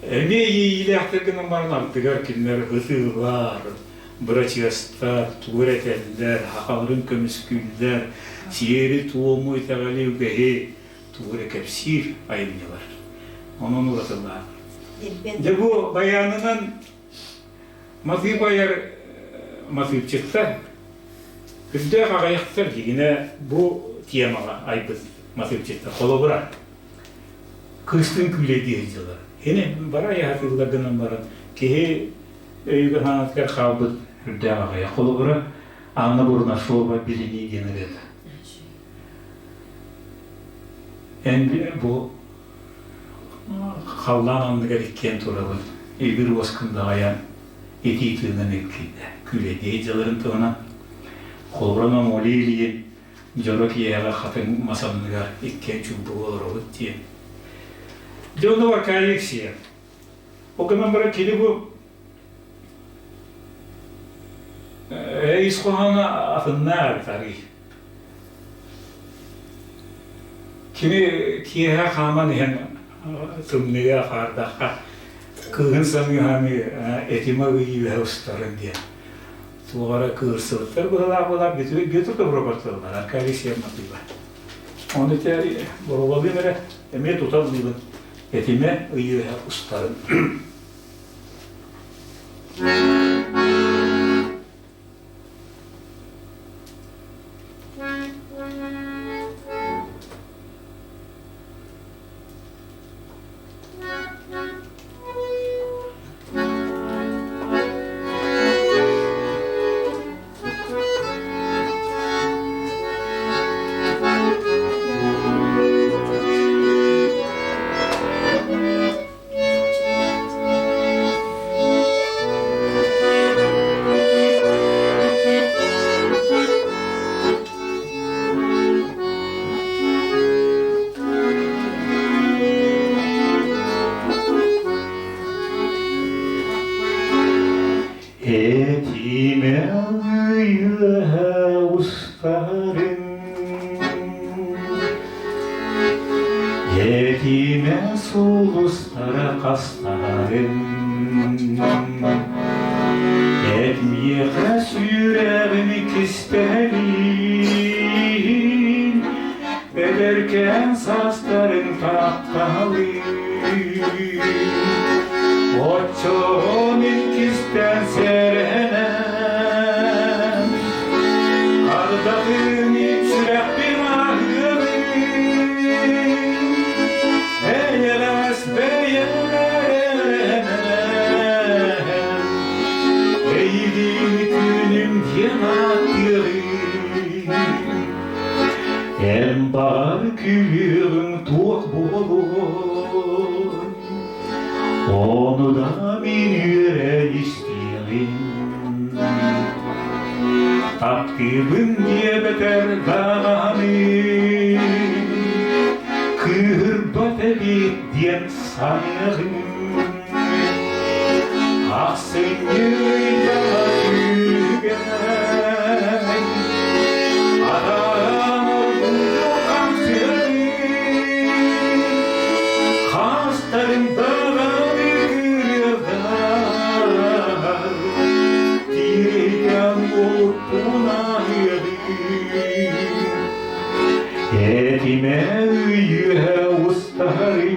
Эмиэ иэйиилээхтэр гынан баран ардыгар кинилэр ытыылар, бырачыастар, тугу эрэ этэллэр, сахаларын көмүскүүллэр, сиэри-туому, итэҕэли, үгэһи тугу эрэ кэпсиир айымньылар. Онон уратылаах. Дьэ бу баянынан матыып айар матыыпчыттар үрдээх аҕыйахтар дьигинэ бу темаҕа айбыт матыыпчыттар. Холобура, кыыстыын күүлэйдии сылдьаллар. Ини бары айаһатыыллар гынан баран киһи өйүгэр-санаатыгар хаалбыт үрдээх аҕыйах. Холобура, Анна Бурнашова «Билинии» диэн ырыата. Эн бу халлаан анныгар иккиэн турабын, ибир уоскун даҕайан итии тыынан илгийдэ. Күүлэйдии дьаларын туһунан холобура Моңуоли Ильин дьоро киэһэҕэ хатыҥ мас анныгар иккиэн чуумпуга олоробут диэн. Дьэ онно Аркадий Алексеев. Ол гынан баран кини бу ис хоһооно атыннаах эбит арый. Кини киэһэ хааман иһэн тымныыга хаардахха кыыһын саныы-саныы этимэ ый үөһэ устарын диэн туох эрэ кыырсыбыттар быһыылаах буолар Бүөтүр Добробартыллар Аркадий Сиэн-Матыыба. Ону ити боруобалыым эрэ эмиэ тута ыллыыбын этимэ ый үөһэ устарын. Этимэ үөһэ устарын Этимэ сулустара хастарын Этмиэхэ сүрэҕин кистэлин Эдэркээн саастарын тапталын Оччоҕо мин кистэн сэрэнэн Ардатын сүрэхпин аһыабын Эйэлэс бэйэлэрэнэн Эйигин күнүм диэн ааттыаҕым Эн баҕар күлүөҕүҥ туох буолуой Ону да мин үөрэн истиэҕим Таптыыбын диэбэтэр даҕаны Кыыһырбат эбит диэн саныаҕым Ахсынньы ыйдаҕа күүгэн Атааран оргууйу хамсыаҕым Хастарын даҕаны кыырыаҕар Тирийтэн уоппунаһыаҕым Этимэ үөһэ устарыы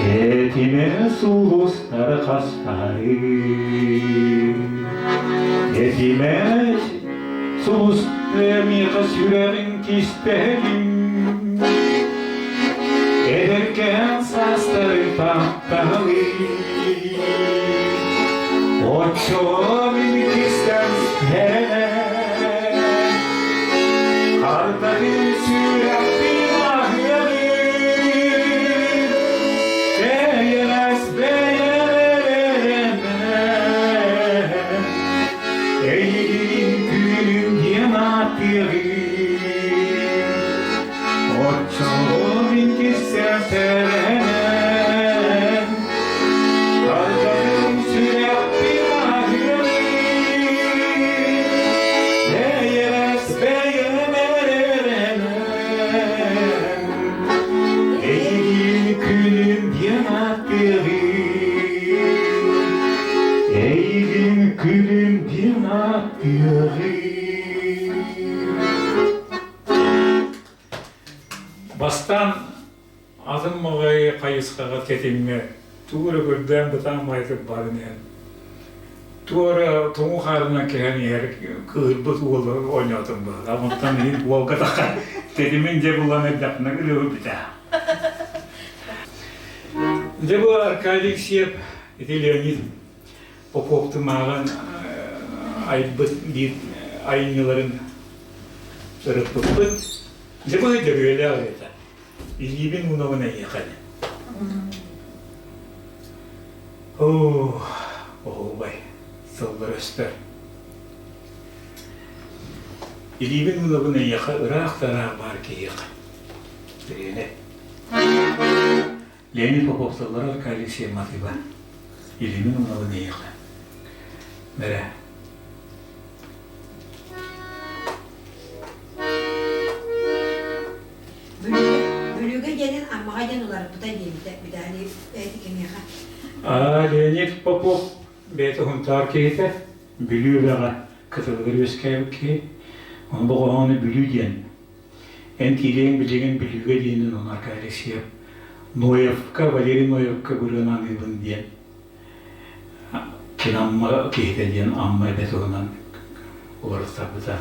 Этимэ сулустары хастарыы Этимэ Сулус миэхэ сүрэҕин кистэһин Эдэркээн саастарын таптаһалыы Оччоҕо мин кистэн эрэнэн Хардатын сүрэхпин аһыаҕын Эйэлэс бэйэлэринэн Эйигин күнүм диэн ааттыаҕым Оччоҕо мин кистэлэнэн Ардахым сүрэхпин аһыаҕым Эйэҕэс бэйэм эрэнэн Эйигин күнүм диэн ааттыаҕым Эйигин күнүм диэн ааттыаҕым Бастаан атын маҕайы хайысхаҕа тэтимҥэ тугу эрэ көрдөөн бытаан баайытык баран иһэн туора тоҥу хаарынан кэһэн иһэр кыыһырбыт уолу оонньоотум быһыылаах. Онтон иһин уолга таххан тэтимин дьэ булан эрдэхпинэ ырыабыт бүтэ. Дьэ бу Аркадий Алексеев ити Леонид Попов тымааҕын айбыт биир айымньыларын ырыппыппыт. Дьэ бу дөрүөлээх ырыата. Илиибин уунабын эйиэхэ диэн. Оо, оһуобай, сыллар өстөр. Илиибин уунабын эйиэхэ ыраах да ыраах баар киһиэхэ. Тириэнэ. Леонид Попов тыллара Аркадий Алексеев Илиибин уунабын эйиэхэ. Бэрэ. Бүлүүгэ диэнин Аммаҕа диэн уларыппыта диэбитэ Виталий эти кимиэхэ? Леонид Попов бэйэтэ Сунтаар киһитэ, Бүлүү эбэҕэ кытылыгар үөскээбит киһи. Ону бу хоһоону Бүлүү диэн Эн киириэҥ билигин Бүлүүгэ диэнин ону Аркадий Алексеев Ноевка, Валерий Ноевка бырыан аныыбын диэн кини Амма киһитэ диэн Амма эбэ туһунан уларыттарбыта.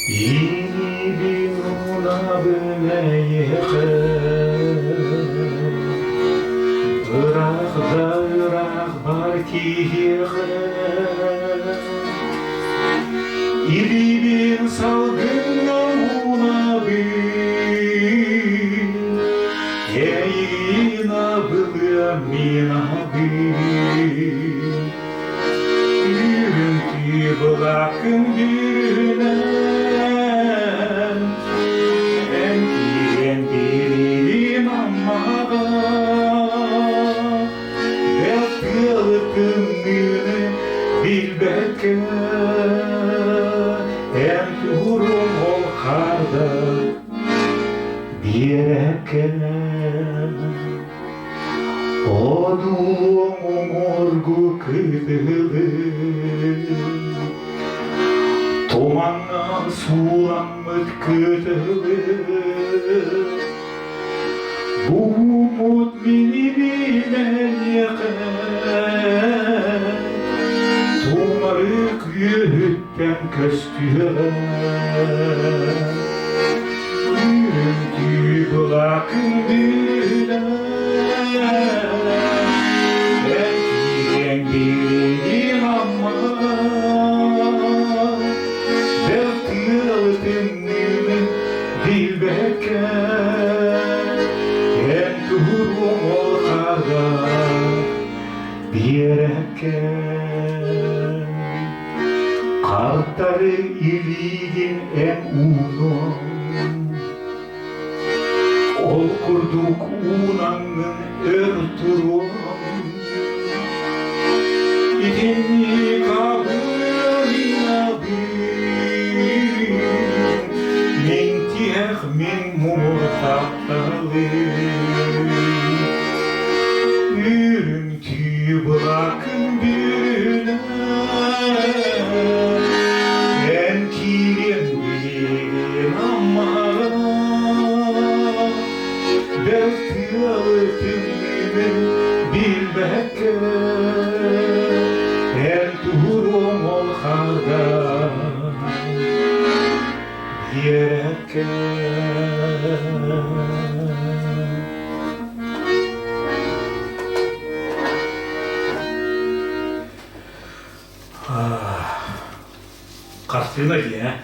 Илиибин уунабын эйиэхэ Ыраах да ыраах бар киһиэхэ Илиибин салгыҥҥа уунабын Эйигин абылыам мин абын Үрүҥ былааккын бүрүнэн Эн киирэн бириим аммаҕа Бэл тыалы тымныыны билбэккэ Эн туруҥ ол харда биэрэккэ Одуулуоҥ уҥуоргу кытылы Тумаҥҥа сууламмыт кытылы Буһуммут мини билэниэхэ Тумарык үөһүттэн көстүөҕэ Үрүҥ былаакын бүүнэ Эн киирэн бириим Амма Бэл тыалы тымныыны билбэккэ Эн туһуруоҥ ол хара биэрэккэ Хартары илиигин эн уунуоҥ Ол курдук уунаҥҥын өр туруоҥ Итинник абыйабын Мин тиһэх мин муҥур тапталым Үрүҥ түү былаакын бүрүнэн Эн киириэҥ билигин. Хартыына дии, ээ?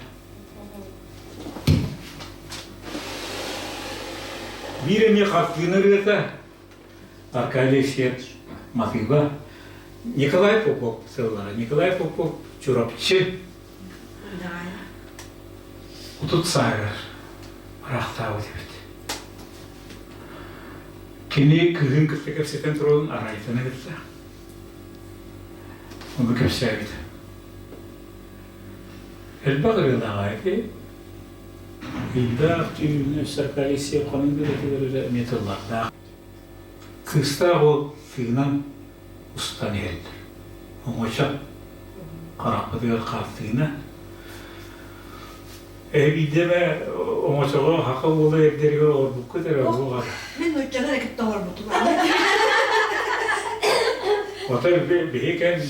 Биир эмиэ хартыына ырыата Аркадий Алексеевич матыыба Николай Попов сыллара. Николай Попов Чурапчы 30 сааһыгар ыраахтаабыт эбит. Кини кыыһын кытта кэпсэтэн туран арайтан кытта. Ону кэпсээбит. Элбэх ырыалааҕа ити. Ыйдаах түүнү Саркалисия хонун билэтигэр эрэ эмиэ тыллардаах. Кыыстаах уол тыынан устан иһэллэр. Оҥочо харахпытыгар хартыына. Эбиидэ эмэ оҥочоҕо хака уола эрдэригэр олорбуккут эрэ буолар. Мин нууччалар эрэ кытта олорбутум. Отой биһи кэм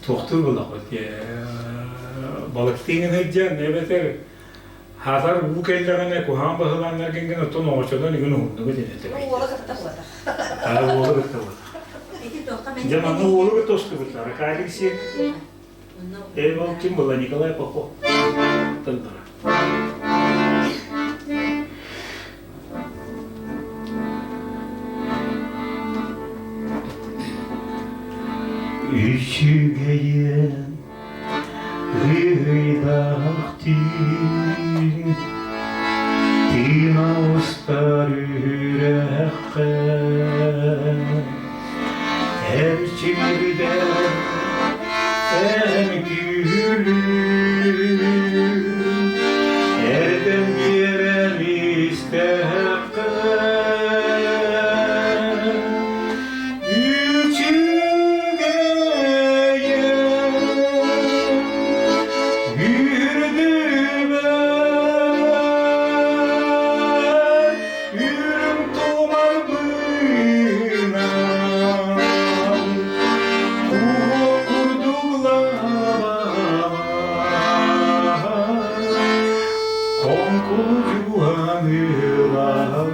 туохтуур буоллахпыт балыктыыҥын сылдьан эбэтэр хаатар уу кэллэҕинэ куһаҕан баһылааннар гингин оттон оҥочонон игин уһуннугут инэтэ. Уола кытта буолатах. Аа уола кытта буолатах. Дьэ манна уолу кытта устубуттар. Аркадий Алексеев Ол ким была Николай Попов тыллара. Үчүгэйин ыйдаах түүн Тыына устар үрэххэ Эрчимирдэр эн күлүм Эрдэн биэрэн истэххэ Үрүҥ туман быынан Куһуок курдук лабаалаах Хоҥкулдьуһан ылаллар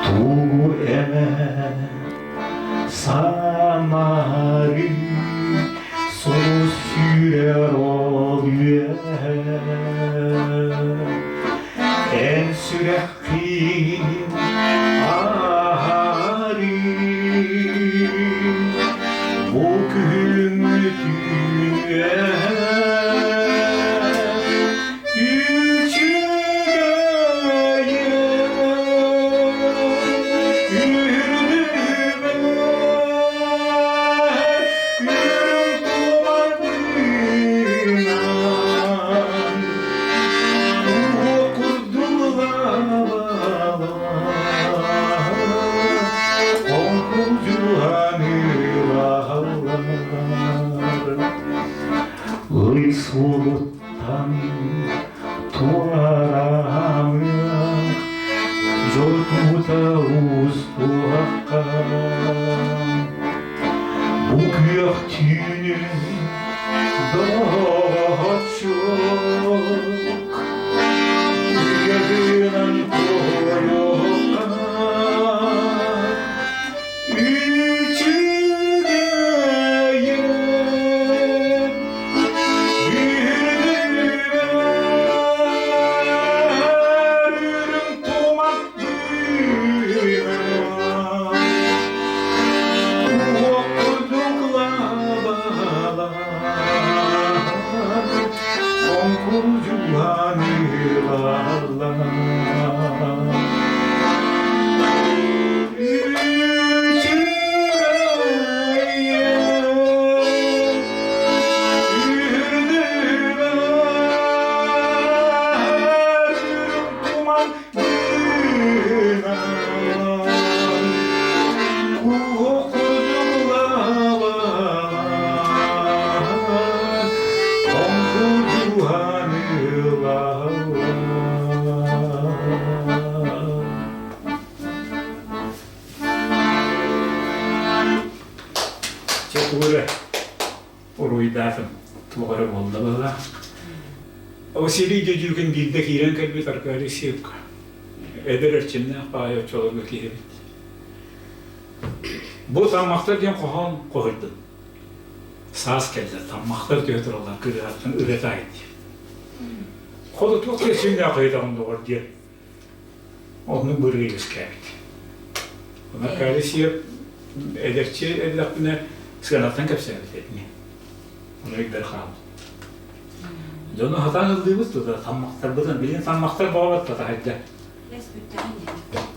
Тугу эмэ санаары Сулус сүүрэр ол үөһэ Эн сүрэххин аһарыы Бу күһүҥҥү түүн үөһэ Ый суолуттан туораамыах, дьол тута устуохха. Бу күөх түүнү доҕоччук, үйэ туойуохха. Василий Дедюкин биирдэ киирэн кэлбит Аркадий Сивка. Эдэр эрчимнээх баайы оччолорго киһи эбит. Бу таммахтар диэн хоһоон хоһуйдум. Саас кэллэ, таммахтар түһэ тураллар кырыһаттан ырыа таай диэн. Хоту туох кэсииннээх ыйытаҕын доҕор диэн оннук бырыы үөскээбит. Аркадий Сиэп эдэрчи эрдэхпинэ сыанаттан кэпсээбит этини. Ону өйбөр хаалбыт. Дьону хатаан ыллыыбыт тута таммахтарбытын, билин таммахтар боҕобот татаһайда.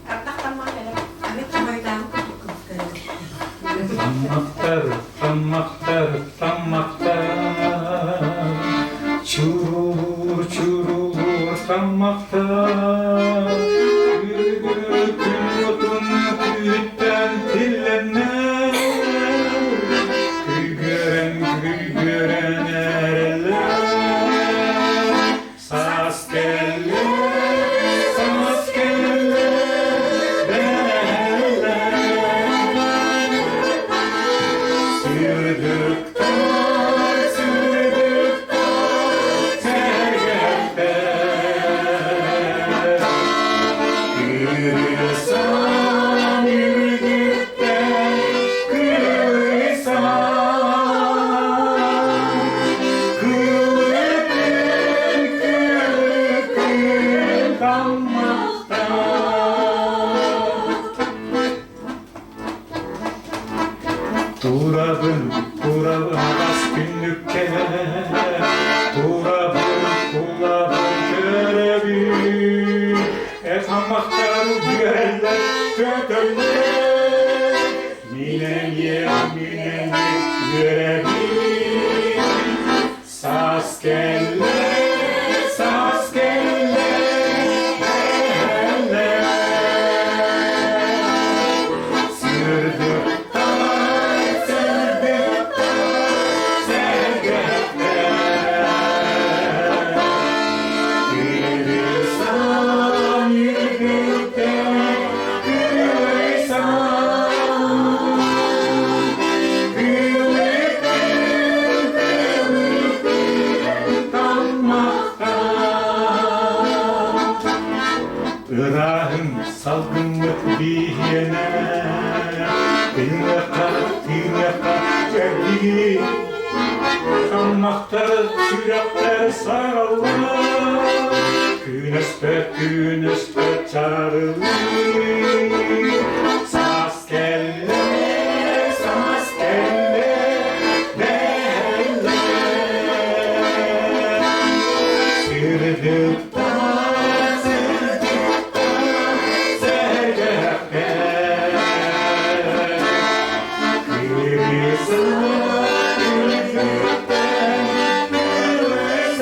Ардах таммах кэлэр. Таммахтар, таммахтар, таммахтар, чурулуур, чурулуур таммахтар, күлгү күн отун күттэн тиллэннэр, күлгөрөн, күлгөрөн эрэллэр. Саас кэллэ, саас кэллэ, бэлэ. Сырдыктар, сырдыктар, сэргэхтэр. Кырысан үрдүктэн кырысан, Кылыкын, кылыкын таммахтан. Турабын, турабын хас күннүккэ, турабын, тулабын көрөбүн. Эт хамахтар үөрэллэр, көтөллөр. Мин эмиэ, мин эмиэ үөрэбин. Саас кэллэ, саас кэллэ, кэллэ. Сырдыктан, сырдыктан, сэргэхтэн. Кырысан үрдүктэн, кырысан. Ырааһын салгыммыт биһиэнэ, тыыныахха, тыыныахха чэбдиги, Таммахтар, сүрэхтэр сараллар, күнэспэт, күнэспэт чарылыы. Саас кэллэ, саас кэллэ, бэллэ. Сырдыктан, сырдыктан, сэргэхтэн. Кырысан, үрдүктэн, кырысан.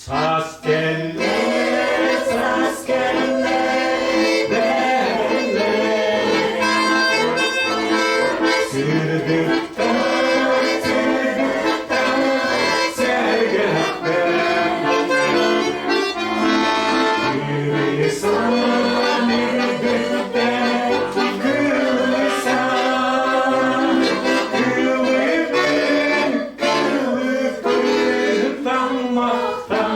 Саас кэллэ, саас кэллэ, бэллэ. Сырдыктан, сырдыктан, сэргэхтэн. Кырысан үрдүктэн, кырысан, кылыппын, кылыппын таммахтан.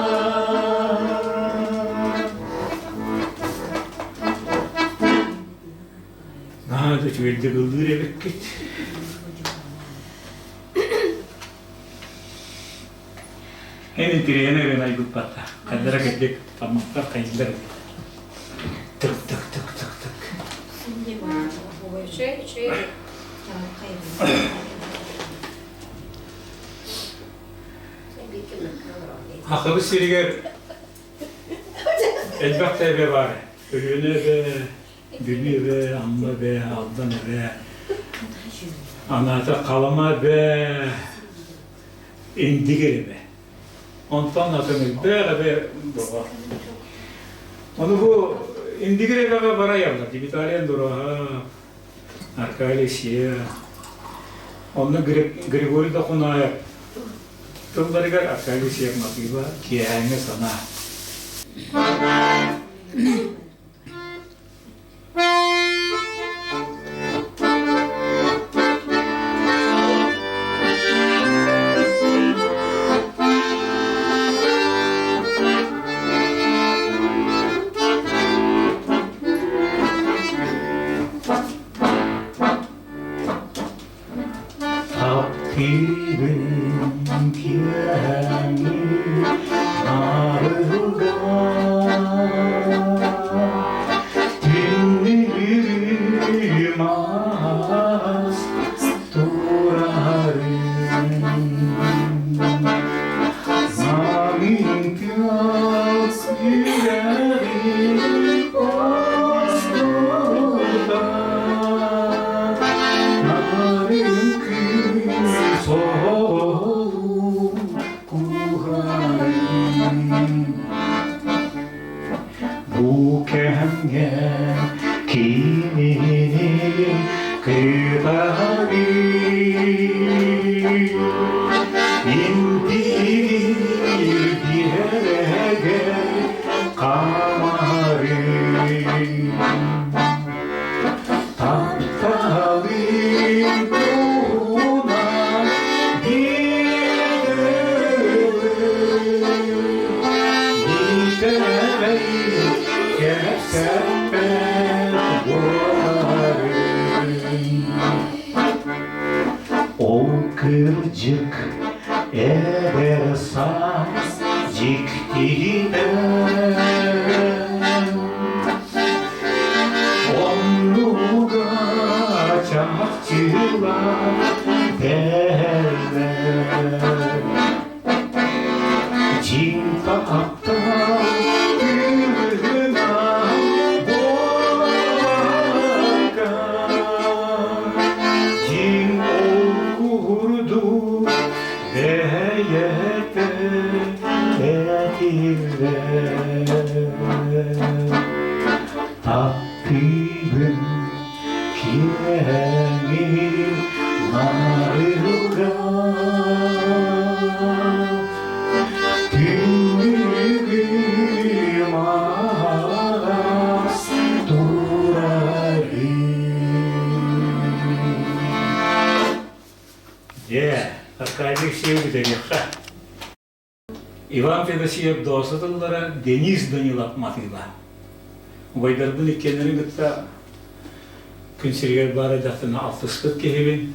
Наһаа да үчүгэйдик ыллыыр эбиккит. Эн интириэһин эрэн айбыппатта. Хайдара кырдьык таммахтар хайдылар эбит. Тык тык тык тык тык. Үчүгэй, үчүгэй. Хахыбы сиригэр элбэх тэбэ бар. Өлүөнэ эбэ, Бүлүү эбэ, Амма эбэ, Алдан эбэ, Анаата Халыма эбэ, Индигир эбэ. Онтон атын элбэх эбэ буолар. Ону бу Индигир эбэҕэ барайаллар. Виталий Андроһа, Аркадий Сия, онно Григорий Дохунаев тылларыгар Аркадий Сия матыыба киэһээҥҥи санаа. Таптыыбын киэһээҥҥи арыгыга Түннүгүм аас турарын Замин тыас үрэҕин остута Нарын кыыс оҕолуу куһарын Бу кэмҥэ кинини кытары Интиир биэрэгэр хаамары Тапталын туһунан биир Миитэрэй кэпсэппэт буоларын. Ол кырдьык эдэр саас дьиктитэ Оннуга чахчылар дэһэллэр Дьиҥ таптал тыынынан буолбакка Дьиҥ ол курдук бэйэтэ этиллэр Таптыыбын киэҥи нарылга Түннүгүм аһаҕас турарын Дьэ, Аркадий Алексеевич бүтэриэххэ. Иван Федосеев доосу тыллара Денис Данилов матыыба. Убайдарбын иккиэннэрин кытта күн сиригэр баар эрдэхтэринэ алтыспыт киһибин.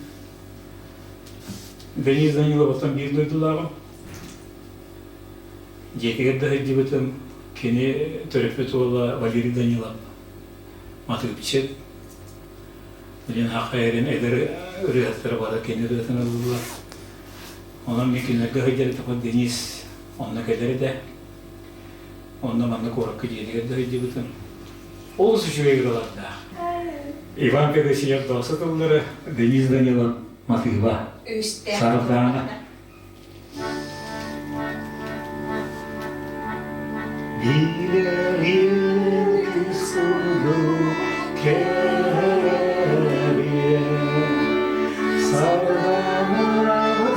Денис Данилов оттон биир дойдулааҕым. Дьиэтигэр да сылдьыбытым, кини төрөппүт уола Валерий Данилов матыыпчыт. Билин хахайарын эдэр ырыаһыттара бары кини ырыатын ыллылар. Онон мин кинилэргэ сылдьар этим, Денис онно кэлэр этэ. Онно манна куоракка дьиэтигэр да сылдьыбытым. Олус үчүгэй ырыалардаах. Иван Федосеев доосу тыллары, Денис Данилов матыыба. Сардаана. Билэрин курдук кэрэбиэн, Сардаана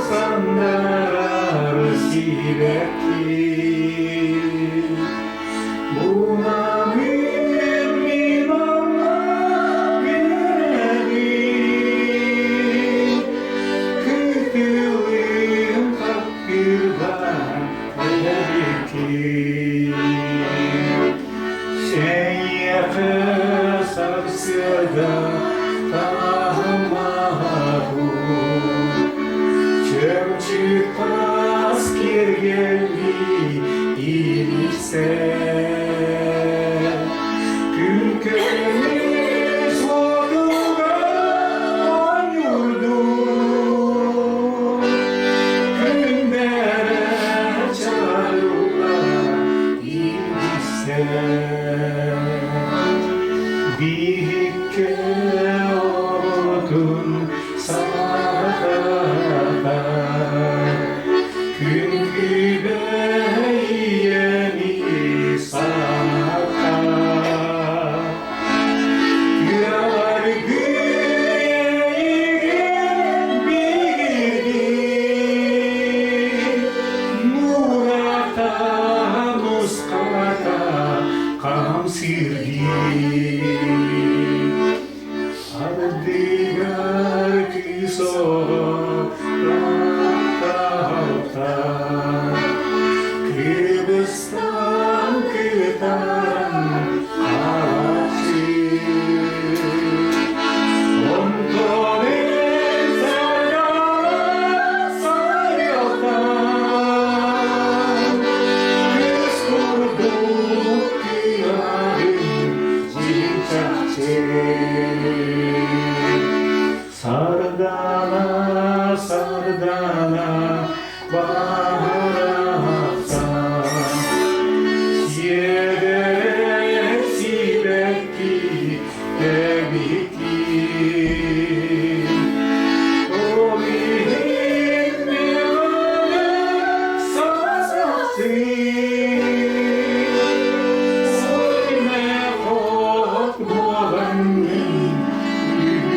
сандарар сибэкки. Бунамын мин онно билэбин, Кытылым хаппырдан эбиккин. Эйиэхэ сарсыарда таһымаһын, Чөмчүк таас киэргэлли иликсэр. Күн көмүс уотугар оонньуурдуу, Күндэрэ чарылла илдьиссэр. Биһиккэ отун саататар, Күн күбэй ийэни санатар. Сардаана, сардаана, баһарахсан, Сиэдэрэй сибэкки эбитин. Ол иһин миэхэ сасахсыы, Соймехот буолаҥҥын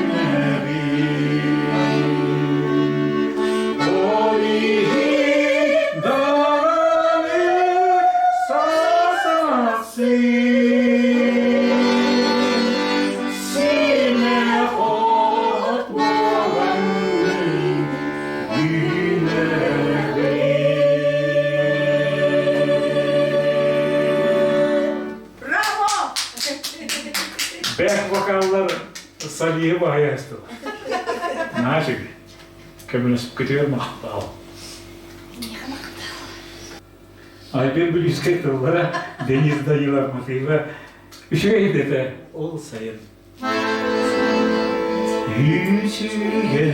үүнэбин. Ол иһин даҕаны сасахсыы, Симэхот буолаҥҥын үүнэбин. Браво! Бэх вокаллар Салиһы баһыйастылар. Нафиг. Көмөлөспүккүтүгэр махтал. Миэхэ махтал. Айбен Бүлүүскэй тыллара Денис Данилов мотива үчүгэй дэтэ ол сайын. Үчүгэй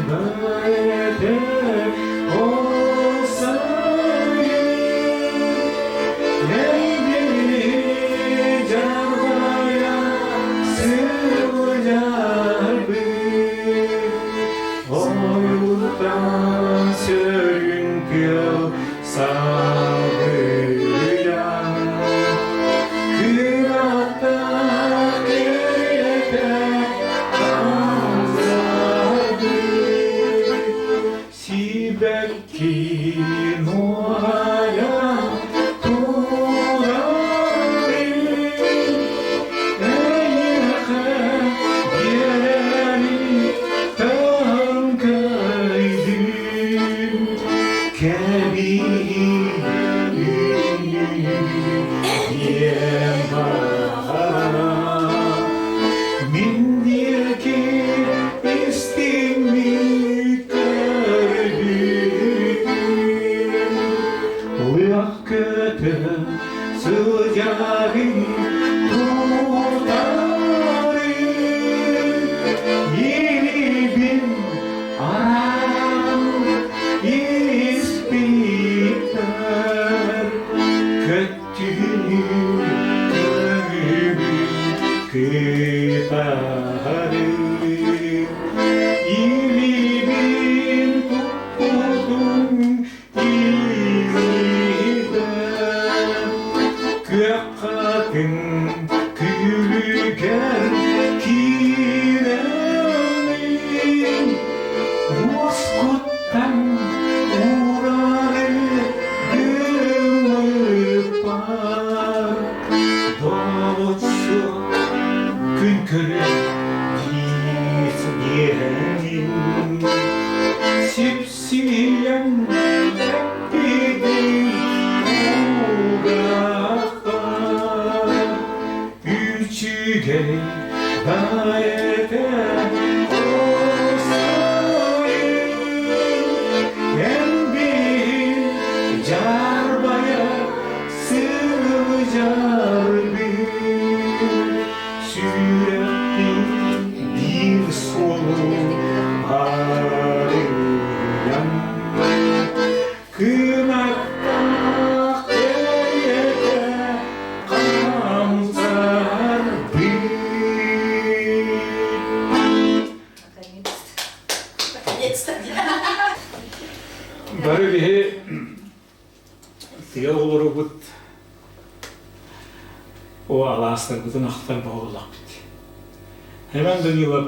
баайата ол сайын Эйгини жарбайа сылдьарбыт Ойууртан сөрүн тыал сабыйан Кынаттаах кэриэтэ хамсаабыт Сибэкки нуоһайа турарын Эйиэхэ биэрэри таҥкайдым Кэбиһии диэн баҕара Мин диэки истиҥник көрбүтүм Лыах көтө сылдьарын тууртарын Илибин араан испиттэр Көттүнү көҥүлүн кытары Илибин туппутум илиибэр Күөх хатыҥ күлүгэр киирэммин Уоскуттан уурары гыммыппар Доҕоччу күн көрөр дии диэҥин Сипсийэн эппитин кулгаахпар Үчүгэй баайата Эн биһи дьаарбайа сылдьарбын Сүрэхпин биир суолу арыйан Кынаттаах кэриэтэ хамсарбыт. Наконец-то. Бары биһи тыа оҕолорубут о алаастарбытын ахтар буоллахпыт. Хэмэн Данилов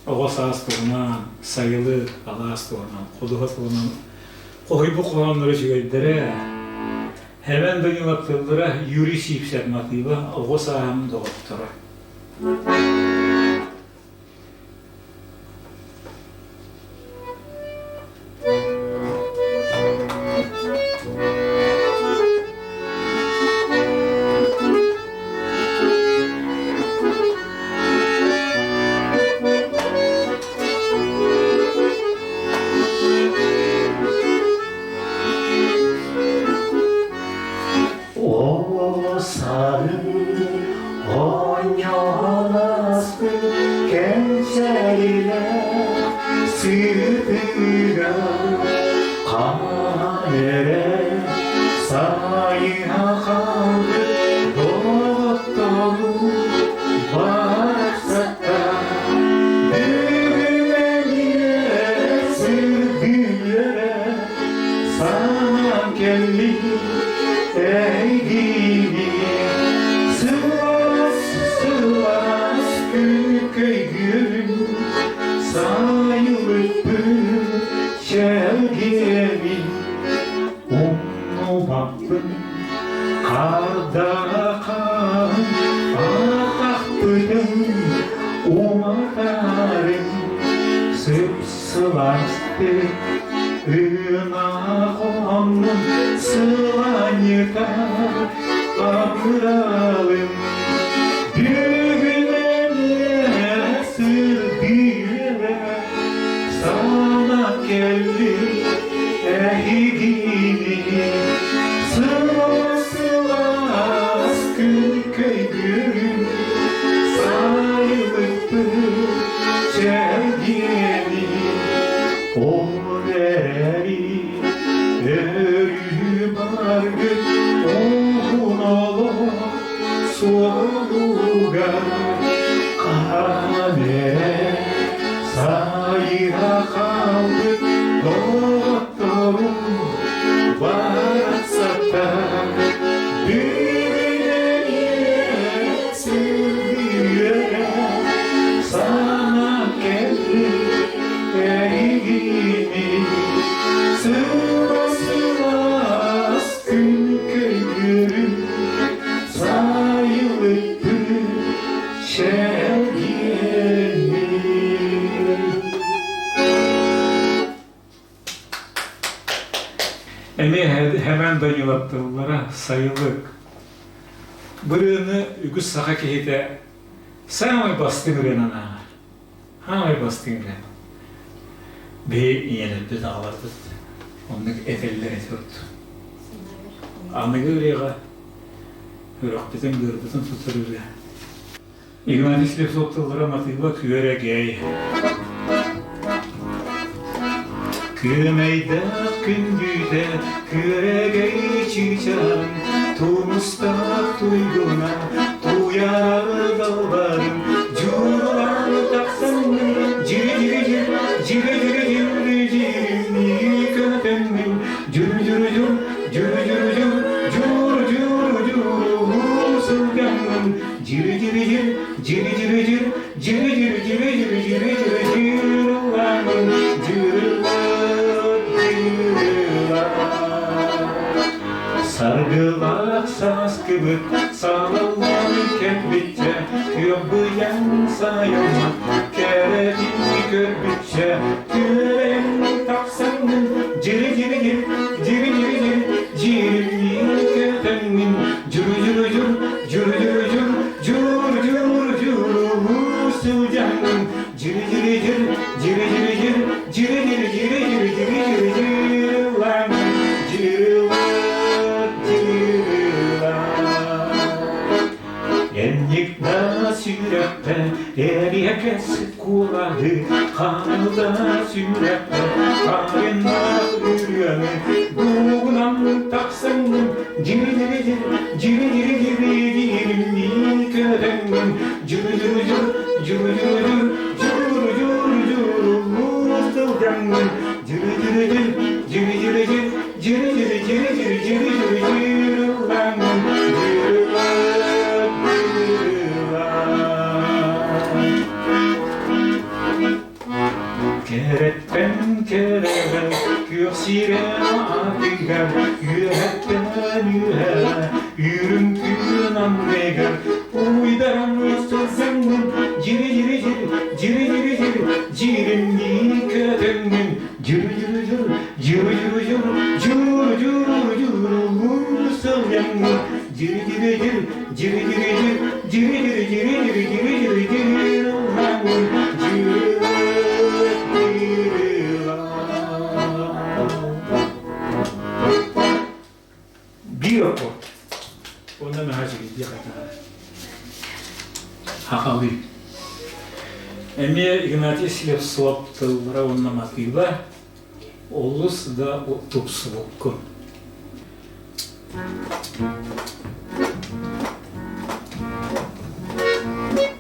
оҕо саас туһунан, сайылык, алаас туһунан, ходуһа туһунан хоһуйбут хоһоонноро үчүгэйдэрэ. Хэмэн Данилов тыллара Юрий Сивцев матыыба оҕо сааһым доҕотторо. О сарын оонньоон. Кичэлилээх сыытыгар хаан эрэ сайыһа хаалбыт доҕоттору барахсаттар бүгүн эмиэ сырдыырэ санаан кэллин эйигини сылаас сылаас күкөйгүн сайылыкпын чэлгиэмин умнубаппын хардахан атахпытын уматарын сып-сылаастык ынах оннун сыланньытар абыралым бүгүн эмиэ сырдыыра сана кэллим эһигини сылаас күн сайылыкпыт чэлгиэни ол эрэри өрүү баргыт уһун олох суолугар хаан эрэ сайыһа хаалбыт доҕотторум барахсаттар бүгүн эмиэ сырдыыра сана кэллин эйигини сылаас күн көйгүрүн сайылыкпын чэлгиэммин. Эмиэ хэмэн Даниловтыллара сайылык. Бырыаны үгүс саха киһитэ саамай бастыҥ ырыанан ааҕар. Хаамай бастыҥ ырыа. Биһи ийэлэрбит, аҕаларбыт оннук этэллэр этэ Аныгы ырыаҕа үрөхпүтүн, быарбытын тутар ырыа. Игнатий Слепцов тыллара матыыба күөрэгэй. Күөмэйдээх күндүтэ күөрэгэй чыычаан, тумустаах туйгуна туйаарар далбарын, дьууралаан тахсаммын, дьири-дьири-дьир, дьири-дьири-дьир, көтөммүн, дьүрү-дьүрү-дьүр, дьүрү-дьүрү-дьүр, дьур-дьур-дьур, сылгаммын, дьири-дьири-дьир, дьири-дьири-дьир, дьири-дьири-дьири-дьири-дьири-дьири-дьири-ламын, дьири-ла, Саргылаах сааскыбыт салаллан кэлбиччэ, күөх сайылмат кэрэтин көрбүччэ, күөрэн тахсаҥҥын, дьири-дьири-дьир, дьири-дьири-дьир, дьиримнии көтөҥҥүн, дьуру-дьуру-дьур, дьуру-дьуру-дьур, дьур-дьур-дьур сылдьаҥҥын, дьири-дьири-дьир, дьири-дьири-дьир, дьири-дьири-дьири-дьири-дьири-дьири-дьири-лаҥ, дьири-ла, дьири-ла. Энникна сүрэхпэ эриэкэс куолаһы, ханыта сүрэхпэ харыннаах үрүөҥү, дуугунан тахсаҥҥын, дьири-дьири-дьир, дьири-дьири-дьири-дьиримнии көтөҥҥүн, дьүрү-дьүрү-дьүр, дьүрү-дьүрү-дьүр, дьүрү-дьүрү-дьүр сылдьаҥҥын, дьүрү-дьүрү-дьүр, дьүрү-дьүрү-дьүр, дьүрү-дьүрү-дьүрү-дьүрү-дьүрү-дьүрү-ыллаҥҥын, Кэрэттэн кэрэҕэ күөх сирэ атыгар, үөһэттэн үөһэ үрүҥ күн анныгар уйдаран сылдьаҥҥын, дьири-дьири-дьир, дьири-дьири-дьир, дьиримнии көтөҥҥүн, дьүрү-дьүрү-дьүр, дьүрү-дьүрү-дьүр, дьүрү-дьүрү-дьүр сылдьаҥҥын, дьири-дьири-дьир, дьири-дьири-дьир, дьири-дьири-дьири-дьири-дьири-дьири-дьири ыллаҥҥын, Биир аккорд. Онно наһаа үчүгэй диэх этэ. Хахалыы. Эмиэ Игнатий Слепцов тыллара уонна матыыба олус да тупсубуккун.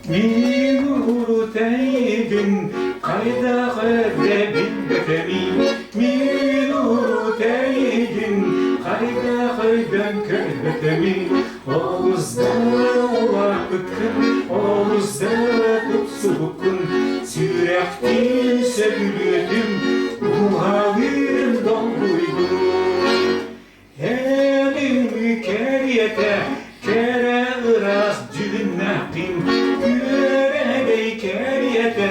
Мин урутайдым, хайдах эрдэ билбэтэбин. Мин урутайдым, хайдах өйдөн көрбөтөбүн. Олус да улааппыккын, олус да тупсубуккун, сүрэхтиин сөбүлүөтүм, дууһалыын долгуйдум. Эн кэриэтэ кэрэ ыраас дьүһүннээххин, күөрэгэй кэриэтэ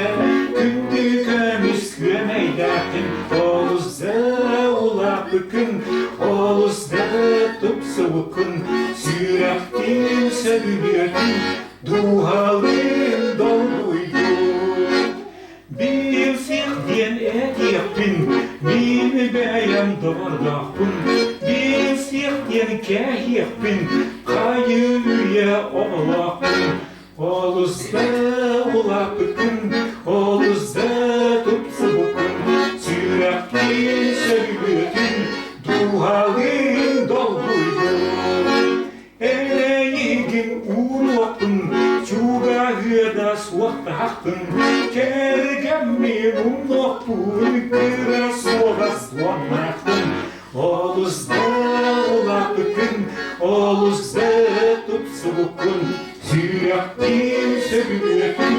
күндү көмүс күөмэйдээххин, олус да улааппыккын, олус да тупсубуккун, сүрэхтиин сөбүлүөтүн, дууһалыын долгуйдун. Билсиэх диэн этиэхпин, мин бэйэм доҕордоохпун, билсиэх диэн кээһиэхпин, хайыы үйэ оҕолоохпун. Олус да улааппыккын, олус да тупсубуккун, сүрэхтиин сөбүлүөтүн, дууһалыын долгуйдун. Эйигин ууруохпун, чугаһыа да суохтаахпын, кэргэммин умнуохпун, кыра суоҕа суоннаахпын. Олус да улааппыккын, олус да тупсубуккун, сүрэхтиин сөбүлүөтүн,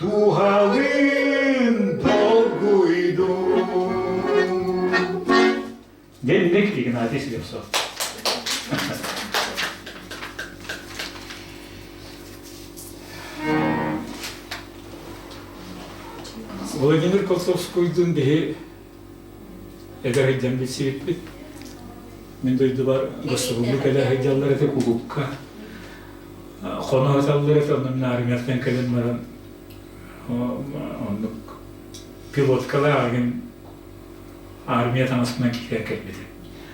дууһалыын долгуйдун. Дневник Игнатий Слепцов. Владимир Колцовскуйдун биһи эдэр сылдьан билсибиппит. Мин дойдубар гостубуллу кэлэ сылдьаллар этэ кулуупка. Хоно сыталлар этэ, онно мин армияттан кэлэн баран оннук пилоткалаах игин армия таҥаспынан киирэн кэлбитим.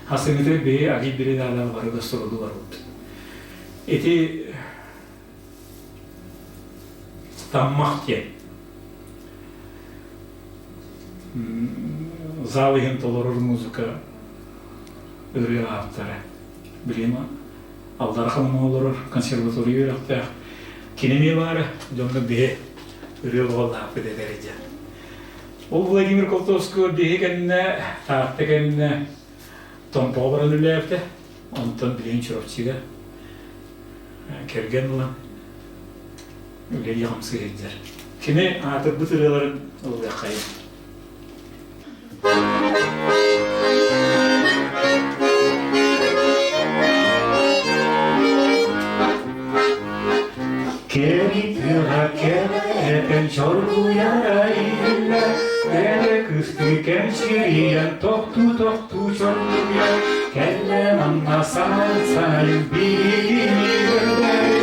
Хасыҥыты биһи агий биридаалаах бары гастролу барбыт. Ити Таммах диэн зал иһин толорор музыка ырыа ааптара. Билигин Аллара Халыма олорор консерватория үөрэхтээх. Кини эмиэ баара, дьонно биһи ырыа буоллаахпыт эдэр дьэ. Ол Владимир Колтовского биһи кэннэ, Таатта кэннэ Томпоҕо баран үлэлээбитэ. Онтон билигин Чурапчыга кэргэн ылан үлэлии-хамсыы сылдьар. Кини аатырбыт ырыаларын ыллыаххайын. Кэри тыаҕа кэлэтэн чоргуйара иһиллэр, Кэрэ кыстыы кэмчирийэн тохтуу-тохтуу чоргуйар, Кэллэ манна саҥан-сайын биһигини көрдөрү,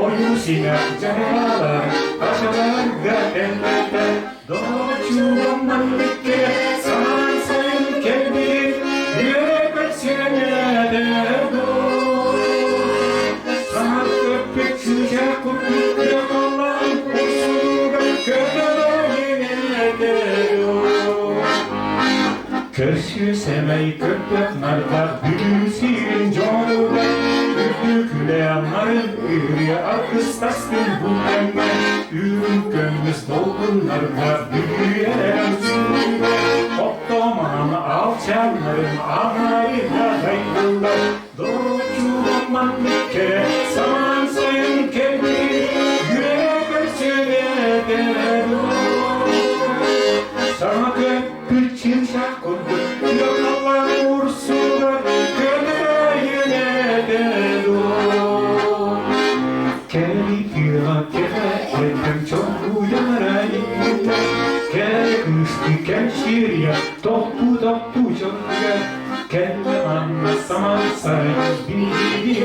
Ойуу симэх дьаралар ачаларга элбэхтэр, Дочугум маннык кэрэ саҥан-сайын кэлбитин, Үөрэ көрсүөнэ дуу. Саҥа көппүт чыычаах курдук кыахаллаан урсунугар Көрсүө сэмэй көппөх нардах Бүлүү сирин дьонугар Үрдүкүлэ нарын ырыа аргыстастын бу кэмҥэ Үрүҥ көмүс долгуннарга Бүлүү эрэн сүүрүгэр Оттомаан алчаннарын анарыга дайдыллар Дочугум маннык кэрэ самаан сайын кэлбит Үөрэ көрсүөнэ Саҥа көппүт чыычаах курдук Ыаллар урсулар көтөйүнэтэ дуо Кэри тыаҕа кэрэ этим чоргуйара иһиллэр Кэрэ кыысты кэмчиэрийэ тохтуу-тохтуу чоргуйар Кэллэ манна саман сайын биһиги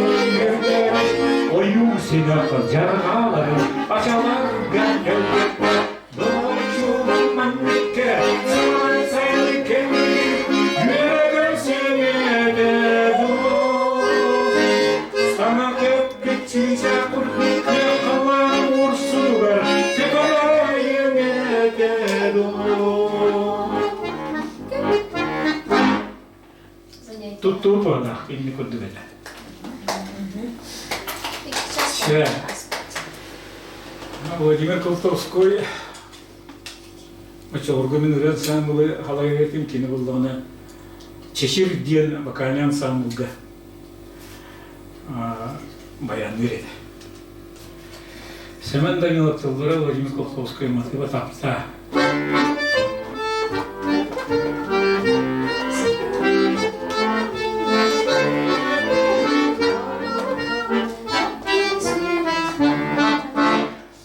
Ойуу синэх дьарҕааларын ачаларга кэлбиттэр Дочулун манныкка саман сайын кэлбит Үөрэгэр сиэнэтэ дуу Саҥа көппүт чыычаах курдук кыахалаан урсугар Көтөлөйүҥ дуу. Туттуу туһалаах инник курдук этэ. Чэ. Владимир Колтовской оччолорго мин ырыа ансаамбылы халайар этим, кини буллаҕына Чэчир диэн вокальный ансаамбылга баянныыр этэ. Семен Данилов тыллара Владимир Колховской матыыба таптаа.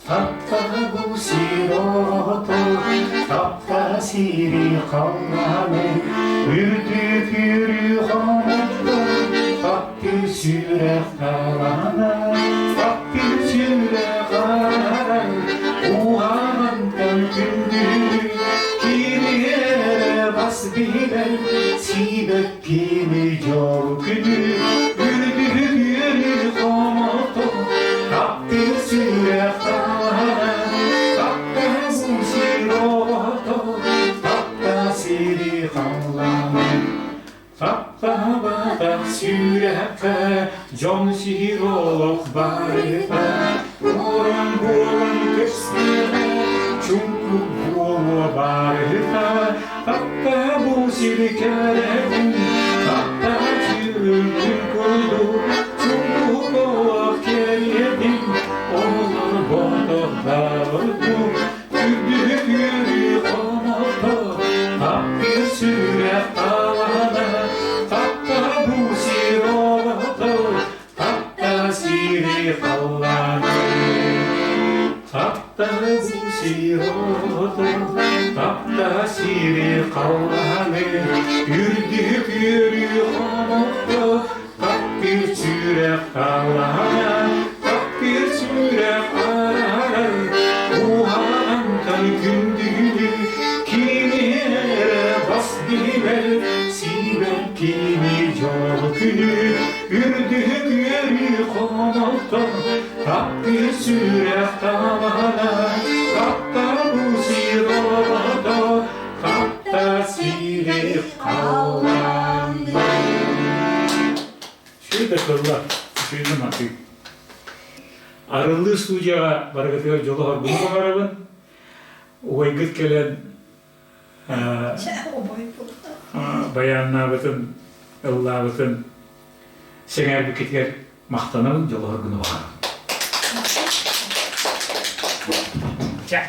Таптаҕа сир оҕото, таптаҕа сири халлааны, үрдүк үөрүү хомолто, таптыыр сүрэх талаана, таптыыр сүрэх арай, уһаамантан күндү, кириэрэ бас билэр, сиибэккини дьол күнү, үрдүк үөрүү хомолто, Таптыыр сүрэх талаһара, таптаһын сир оҕото, тапта сири халлааны. Таптаабатах сүрэххэ дьон сир олох барыта, Уран буолан көстүөҕэ, чуҥкук буолуо барыта. Тапта бу сири кэрэтин, тапта түүн курдук, чуҥкук олох кэриэтин, олорботох даҕырдук, үрдүк үөрүү хомолто, таптыыр сүрэх талаана, тапта бу сир оҕото, Тапта сири халлааны, тапта сири тапта сири халлааны, үрдүк үөрүү хомолто, таптыыр сүрэх талаана, таптыыр сүрэх араарар, уһаантан күндүлү, кини эрэ бас билэр, сиибэр кини дьол күнү, Үрдүк үөрүү хомолто, таптыыр сүрэх талаана, таптабы сир оҕото, тапта сири халлааны. Сүрдэ тылла, сүрдэ матыы. Арыллыы студияҕа барыгытыгар дьолу хоргуну баҕарабын. Убайгыт кэлэн Баяннаабытын, ыллаабытын сэҥээрбиккитигэр махтанабын, дьолуһар гына баҕарабын. Чэ.